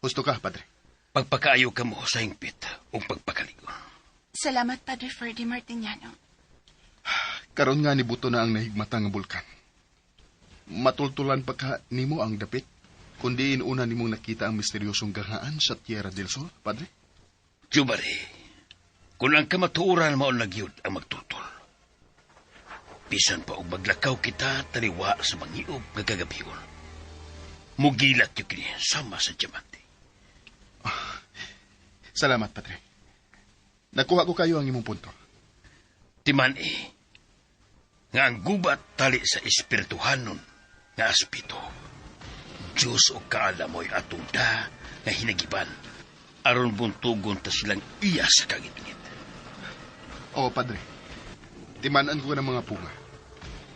husto ka, Padre. Pagpakaayo ka mo sa hingpit o pagpakaligon. Salamat, Padre Ferdy Martiniano. Karon nga ni buto na ang nahigmata nga bulkan. Matultulan pa ka nimo ang dapit, kundi inuna nimong nakita ang misteryosong gahaan sa Tierra del Sol, Padre? Jubari, kung ang kamatuoran mao na gyud ang magtutol. Bisan pa og maglakaw kita taliwa sa mangiob nga kagabion. Mugilat yun kini sama sa diamante. Salamat, Padre. Nakuha ko kayo ang imong punto. Timan nga ang gubat tali sa espirituhanon nga aspito. Diyos o kaalamoy atong da nga hinagiban aron buntugon ta silang iya sa kangitngit. Oo, Padre. Gitimanan ko ng mga punga.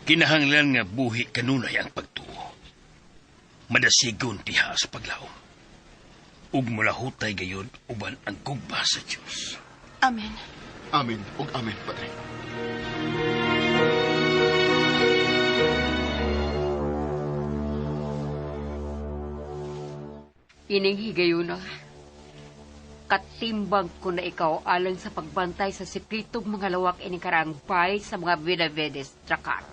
Kinahanglan nga buhi kanunay ang pagtuo. Madasigon diha sa paglaom. Ug mulahutay gayud uban ang gugma sa Dios. Amen. Amen ug amen, Padre. Ining higayuna, katimbang ko na ikaw alang sa pagbantay sa sekretong mga lawak ining karaang bay sa mga Benavides, Drakar.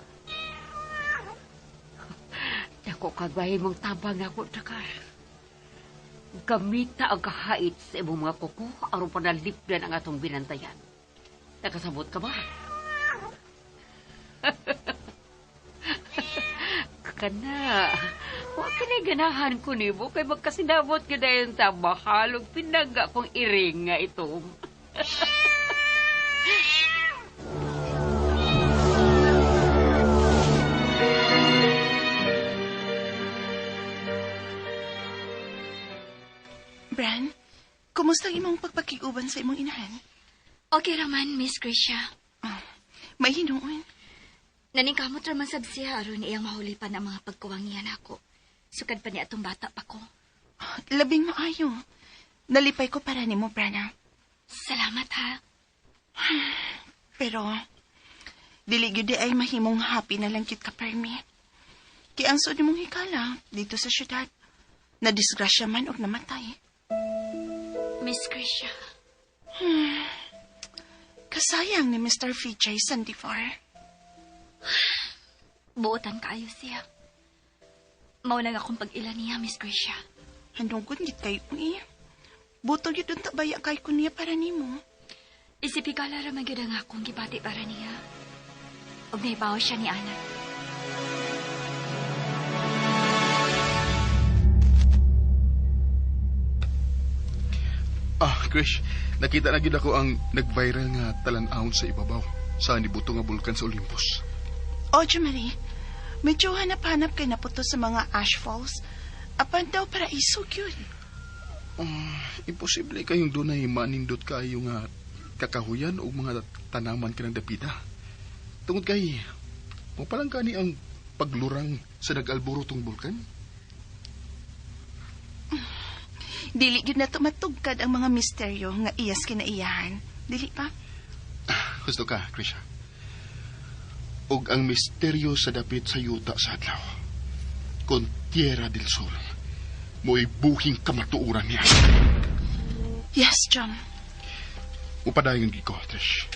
Dako kagbahin mong tabang ako, Drakar. Gamita ang kahait sa imong mga kuko aron panalipdan ang atong binantayan. Nakasabot ka ba? Kana, wa kinay ganahan ko nimo kay magkasinabot gyud dayon ta mahalog pinangga kong iring nga itom. Bran, kumusta ang imong pagpakig-uban sa imong inahan? Okay raman, Miss Gracia. Oh, may hinuon. Naningkamot raman sab siya aron iyang mahulipan ang mga pagkuwang niya nako. Sukad pa niya atong bata pa ko. Labing maayo. Nalipay ko para nimo, Brana. Salamat ha. Pero dili gyud ay mahimong happy na lang gyud ka permi. Kay ang suod nimong hikala dito sa syudad, na disgrasya man og namatay. Miss Gracia. Kasayang ni Mr. Vijay Sandivar. Buotan kaayo siya. Mao lang akong pag-ila niya, Miss Gracia. Handungkod gid kayo eh. Butog yun unta baya kay ko niya para nimo. Isipigala ra man gyud ang akong gibati para niya. Ug nahibaw siya ni Ana. Ah, Krish, nakita na gyud ako ang nag-viral nga talan-awon sa ibabaw sa nibuto nga bulkan sa Olympus. O, Marie, medyo hanap-hanap kay naputo sa mga ash falls. Apan daw para isog yun. Imposible kayong dunay manindot kayo nga kakahuyan o mga tanaman kanang dapita. Tungod kay, mapalang kani ang paglurang sa nag-alborotong bulkan? Dili gyud na tumatugkad ang mga misteryo nga iyas kinaiyahan. Dili pa? Gusto ka, Krisha. Og ang misteryo sa dapit sa yuta sa adlaw. Kon Tierra del Sol, mo'y buhing kamatuoran niya. Yes, John. Upadayon gid ko, Trish.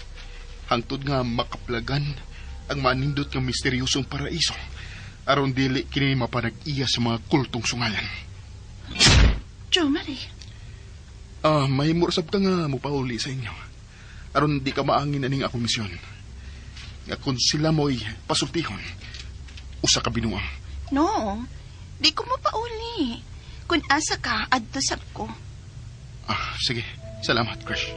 Hangtod nga makaplagan ang manindot nga misteryosong paraiso aron dili kini mapanag-iya sa mga kultong sungayan. Jo Marie. Mahimo sab ka nga mopauli sa inyo. Aron di ka maangin aning akong misyon. Nga kung sila mo'y pasultihon, usa ka binuang. No, di ko mapauli. Kung asa ka, adto sab ko. Ah, sige. Salamat, Crush.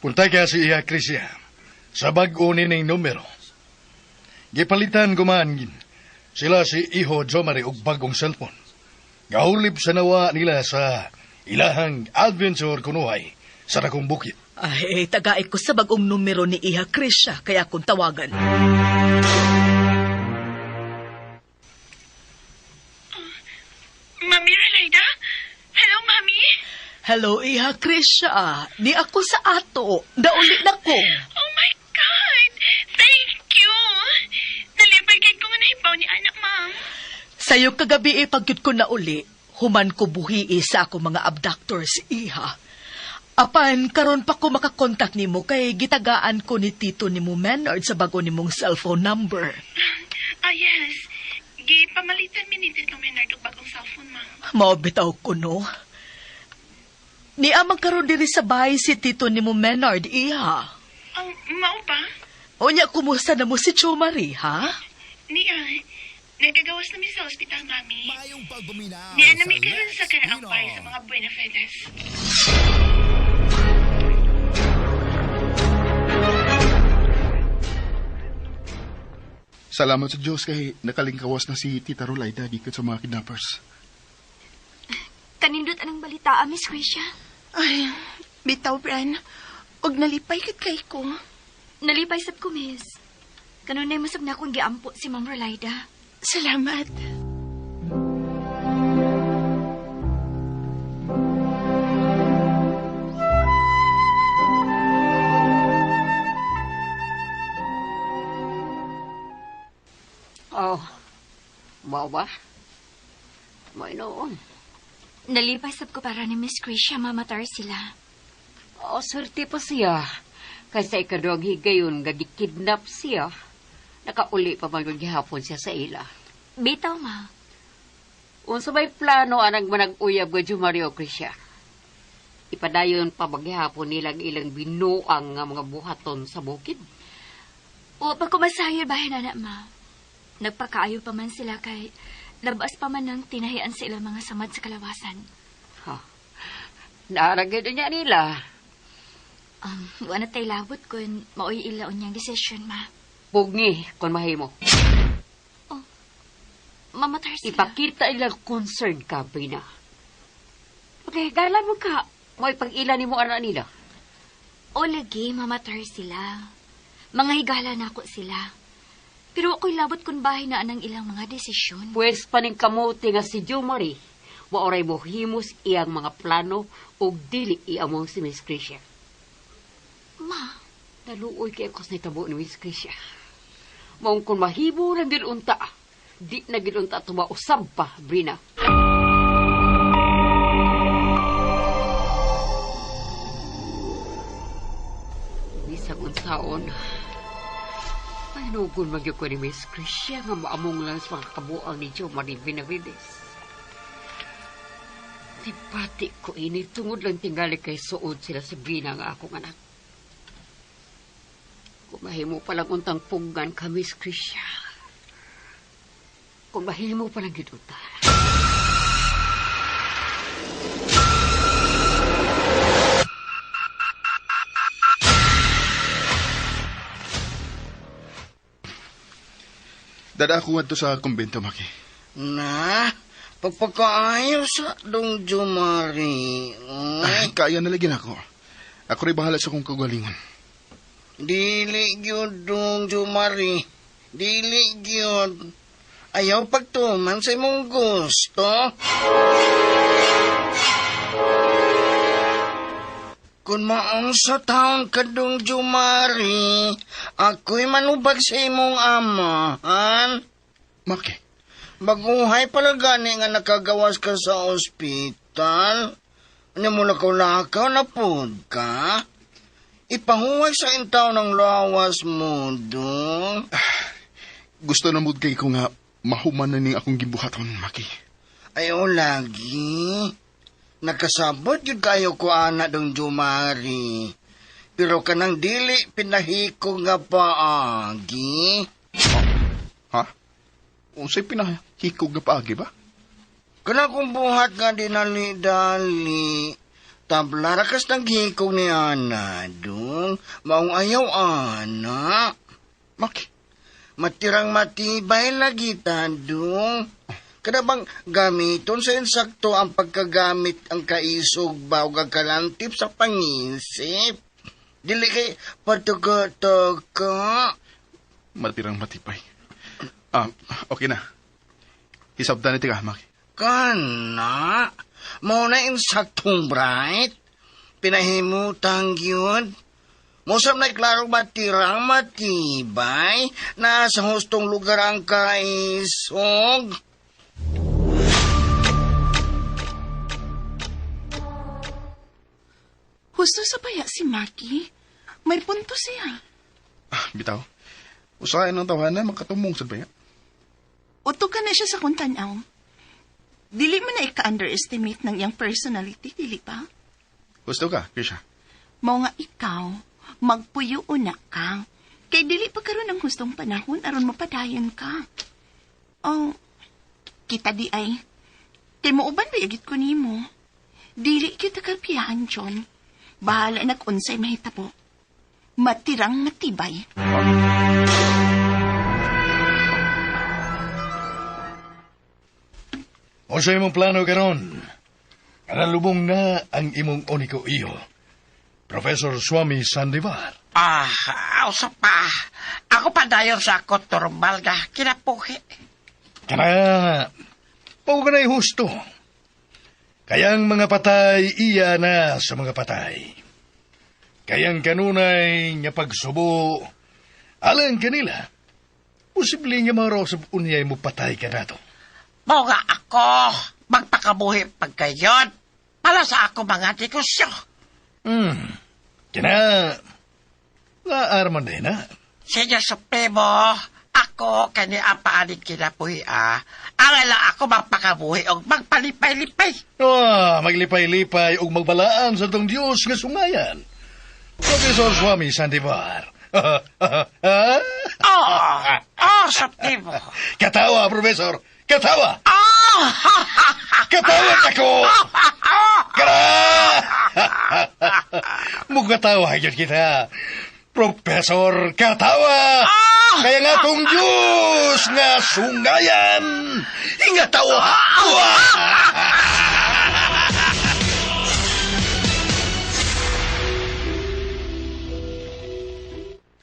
Punta ka si Iha Crisia sa bag-o nining numero. Gipalitan ko man sila si Iho Jomari og bagong cellphone. Gahulip sa nawa nila sa ilahang adventure kunuhay sa dakong bukid. Ay, tagaik ko sa bagong numero ni Iha Krisha, kaya akong tawagan. Mami Relaida? Hello, Mami? Hello, Iha Krisha. Ni ako sa ato. Dauli na ko. Oh my God! Thank you! Nalipay kay ko nga nahibaw ni anak, ma'am. Sa'yo kagabi pagyud ko na uli, human ko buhii sa ako mga abductors, Iha. Apan, karon pa ko makakontak nimo kay gitagaan ko ni Tito nimo Menard sa bago nimong cellphone number. Ah, yes. Gipamalitan mi ni Tito Menard og bagong cellphone, ma'am. Mao bitaw ko, no? Niamang karon diri sa bahay si Tito nimo Menard, Iha. Oh, mao ba? Unya, kumusta na mo si Cho Marie, ha? Niya, nagagawas na mi sa ospital, Mami. Maayong pagpaminaw Niya na sa mi karon Lex sa karaang Pino. bahay sa mga Buenafides. Salamat sa Diyos kay nakalingkawas na si Tita Rolaida gikan sa mga kidnappers. Kumusta, Miss Krisha? Ay, bitaw, Bran. Og nalipay kit kay ko. Nalipay sab ko, miss. Kanunay masab na akong giampo si Ma'am Rolaida. Salamat. Oh, mao ba? Mainoon. Nalipay sab ko para ni Miss Krisha mamatar sila. Oh, swerte pa siya. Kaysa ikaduhang higayon nga gikidnap siya. Nakauli pa man gihapon siya sa ila. Bitaw, ma. Unsa may plano anang manag-uyab nga Jumario Krisha? Ipadayon pa maghihapon nilang ilang binuang nga mga buhaton sa bukid. O, pag kumasayod bahin na, ma. Nagpakaayo pa man sila kay labas pa man ang tinahian sa ilang mga samad sa kalawasan. Ha. Naaragay na niya nila. Wala tay labot kun maoy ila unyang desisyon, ma. Pugngi kung mahimo. Oh, mamatar sila. Ipakita ilang concern ka, Brina. Okay, gala mo ka. Mo'y pag-ila ni mo anak nila. O lagi, mamatar sila. Mga higala na ako sila. Pero ako'y labot kung bahay na anang ilang mga desisyon. Pwes paning kamuti nga si Jo Marie, waoray mo himos iyang mga plano ug dili iamong si Miss Krisha. Ma, Naluoy kay ako sa nitabo ni Miss Krisha. Maong kung mahibo lang gid unta, di na gid unta tumausab pa, Brina. Bisag unsaon, pahinugon magyud ko ni Miss Krisha nga maamong lang sa mga kabuang ni Jo Marie Benavides. Simpati ko ini tungod lang tingali kay suod sila sa Brina nga akong anak. Kung mahimo palang untang puggan ka, Miss Krisha. Kung mahimo palang gid unta. Dada ako ngadto sa kumbento, Maki. Na, pagpagkaayo sa dong Jumari. Ay, kaya na lagi ako. Ako rin bahala sa kong kagalingon. Dili gyud dong Jumari. Dili gyud. Ayaw pagtuman sa imong gusto. Kung maong sa taon ka dong Jumari, ako'y manubag sa imong amahan. Maki? Baguhay pala gani nga nakagawas ka sa ospital. Ano mo lakaw-lakaw na pod ka? Ipahuway sa intaw ng lawas mo, dong. Gusto na mood kay ko nga mahuman na ning akong gibuhaton, Maki. Ayaw lagi. Nakasabot yun kayo ko, ana, dong Jumari. Pero kanang dili pinahiko nga paagi. Ha? Unsay pinahikog nga paagi ba? Kanang kong buhat nga dinali-dali. Tabla rakas ng hikog ni Ana, dong. Maong ayaw, Ana. Maki? Matirang matibay lagi, tadong. Kada bang gamiton sa insakto ang pagkagamit ang kaisog ba o kakalantip sa pangisip? Dili kay patuka-tuka. Matirang matibay. Okay na. Hisabtan ni ka, Maki. Kana, mao na insaktong bright. Pinahimutang yun. Mosam na klaro matirang matibay na sa hustong lugar ang kaisog. Husto sa paya si Maki. May punto siya. Bitaw. Usahay ng tawanan, makatumong sa baya. Uto ka na siya sa kung tanaw. Dili mo na ika-underestimate ng iyang personality, dili ba? Gusto ka, Krisha? Mao nga ikaw, magpuyo una ka. Kay dili pa karon ang hustong panahon aron mapadayon ka. Oh, kita di ay. Kay muuban ba yagit ko nimo? Dili kita karpiyahan, John. Bahala na kung unsay mahitabo. Matirang matibay. Unsa imong plano karon? Kanalubong na ang imong uniko iyo, Professor Swami Sandivar. Ah, usa pa. Ako pa dayon sa ako normal nga kinapuhi. Kana, mao ka na'y husto. Kayang mga patay, iya na sa mga patay. Kayang kanunay nga pagsubo, alang kanila, posible nga marosab unyay mo patay ka nato. Mao nga ako, magpakabuhi pagkayon. Para sa ako mga negosyo. Kina, naarman din na. Senyor Supremo, ako kani ang paaning kinabuhi ah. Angay lang ako magpakabuhi og magpalipay-lipay. Ah, maglipay-lipay ug magbalaan sa tong Dios nga sungayan. Professor Swami Sandivar. Oh, oh, Supremo. Katawa, Professor. Katawa. Oh! Katawa ako. Kara! Mukatawa yun kita. Professor, katawa! Kaya nga tong Diyos nga sungayan! Ingatawa!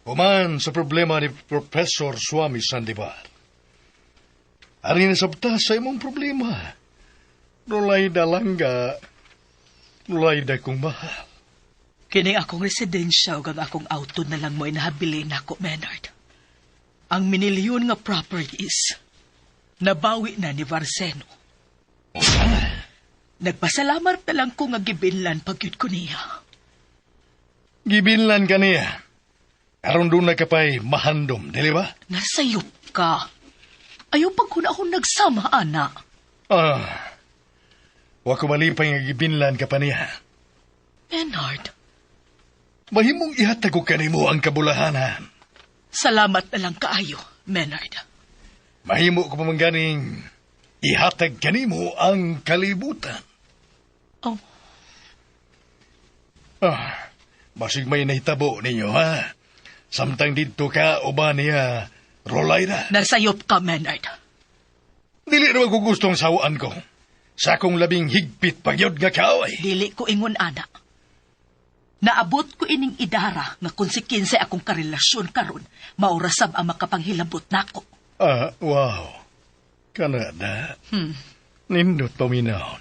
Human sa problema ni Professor Swami Sandivar. Ari nasabta sa imong problema. Rolayda langga. Rolayda kong mahal. Kini akong residensya ug ang akong auto na lang mo inahabilin nako, Menard. Ang minilyon nga properties nabawi na ni Varseno. Nagpasalamat na lang ko nga gibinlan pagyud ko niya. Gibinlan ka niya. Aron doon na ka pa'y mahandom, dili ba? Nasayop ka. Ayaw pag kuna akong nagsama, ana. Ah, wa ko malipay nga gibinlan ka pa niya. Menard, Mahimong ihatag ko kanimo ang kabulahanan. Salamat na lang kaayo, Menard. Mahimo ko pa man ganing ihatag kanimo ang kalibutan. Oh. Ah, basig may nahitabo ninyo, ha? Samtang didto ka, uban niya, Rolayda. Nasayop ka, Menard. Dili naman ko gustong sawaan ko. Sa akong labing higpit pagyod nga kaaway. Dili ko ingon, ana. Naabot ko ining idara nga konsekwensya akong karelasyon karon, maurasab ang makapanghilabot nako. Ah, wow. Kanada. Nindot paminahon.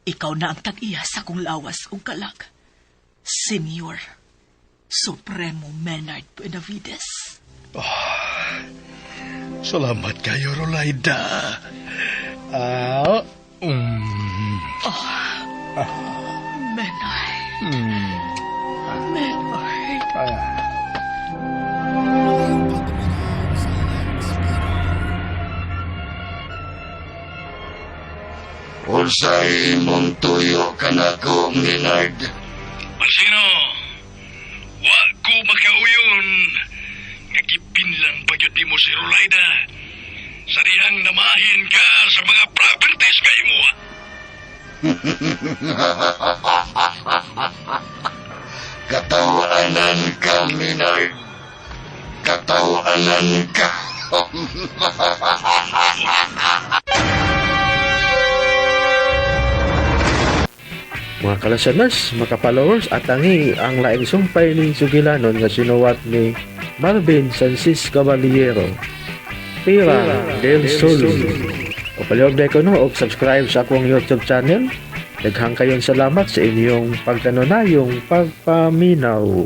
Ikaw na ang tag-iya sa akong lawas ug kalag. Senyor Supremo Menard Benavides. Salamat kayo, Rolayda. Ah, Oh, Menard. Menard. Ah. Unsay imong tuyo kanako, Minard? Marcino, wa ko makauyon. Nga gibinlan pa gyud nimo si Rolayda. Sa dihang namahin ka sa mga properties kay mo. Katawanan ka, Minard. Katawanan ka. Mga ka-listeners, mga followers at tangi ang laing sumpay ni Sugilanon nga sinuwat ni Marvin Sancis Caballero. Tira del Sol. O palihog na ko no, og subscribe sa akong YouTube channel. Daghang kayong salamat sa inyong pagkanunayong pagpaminaw.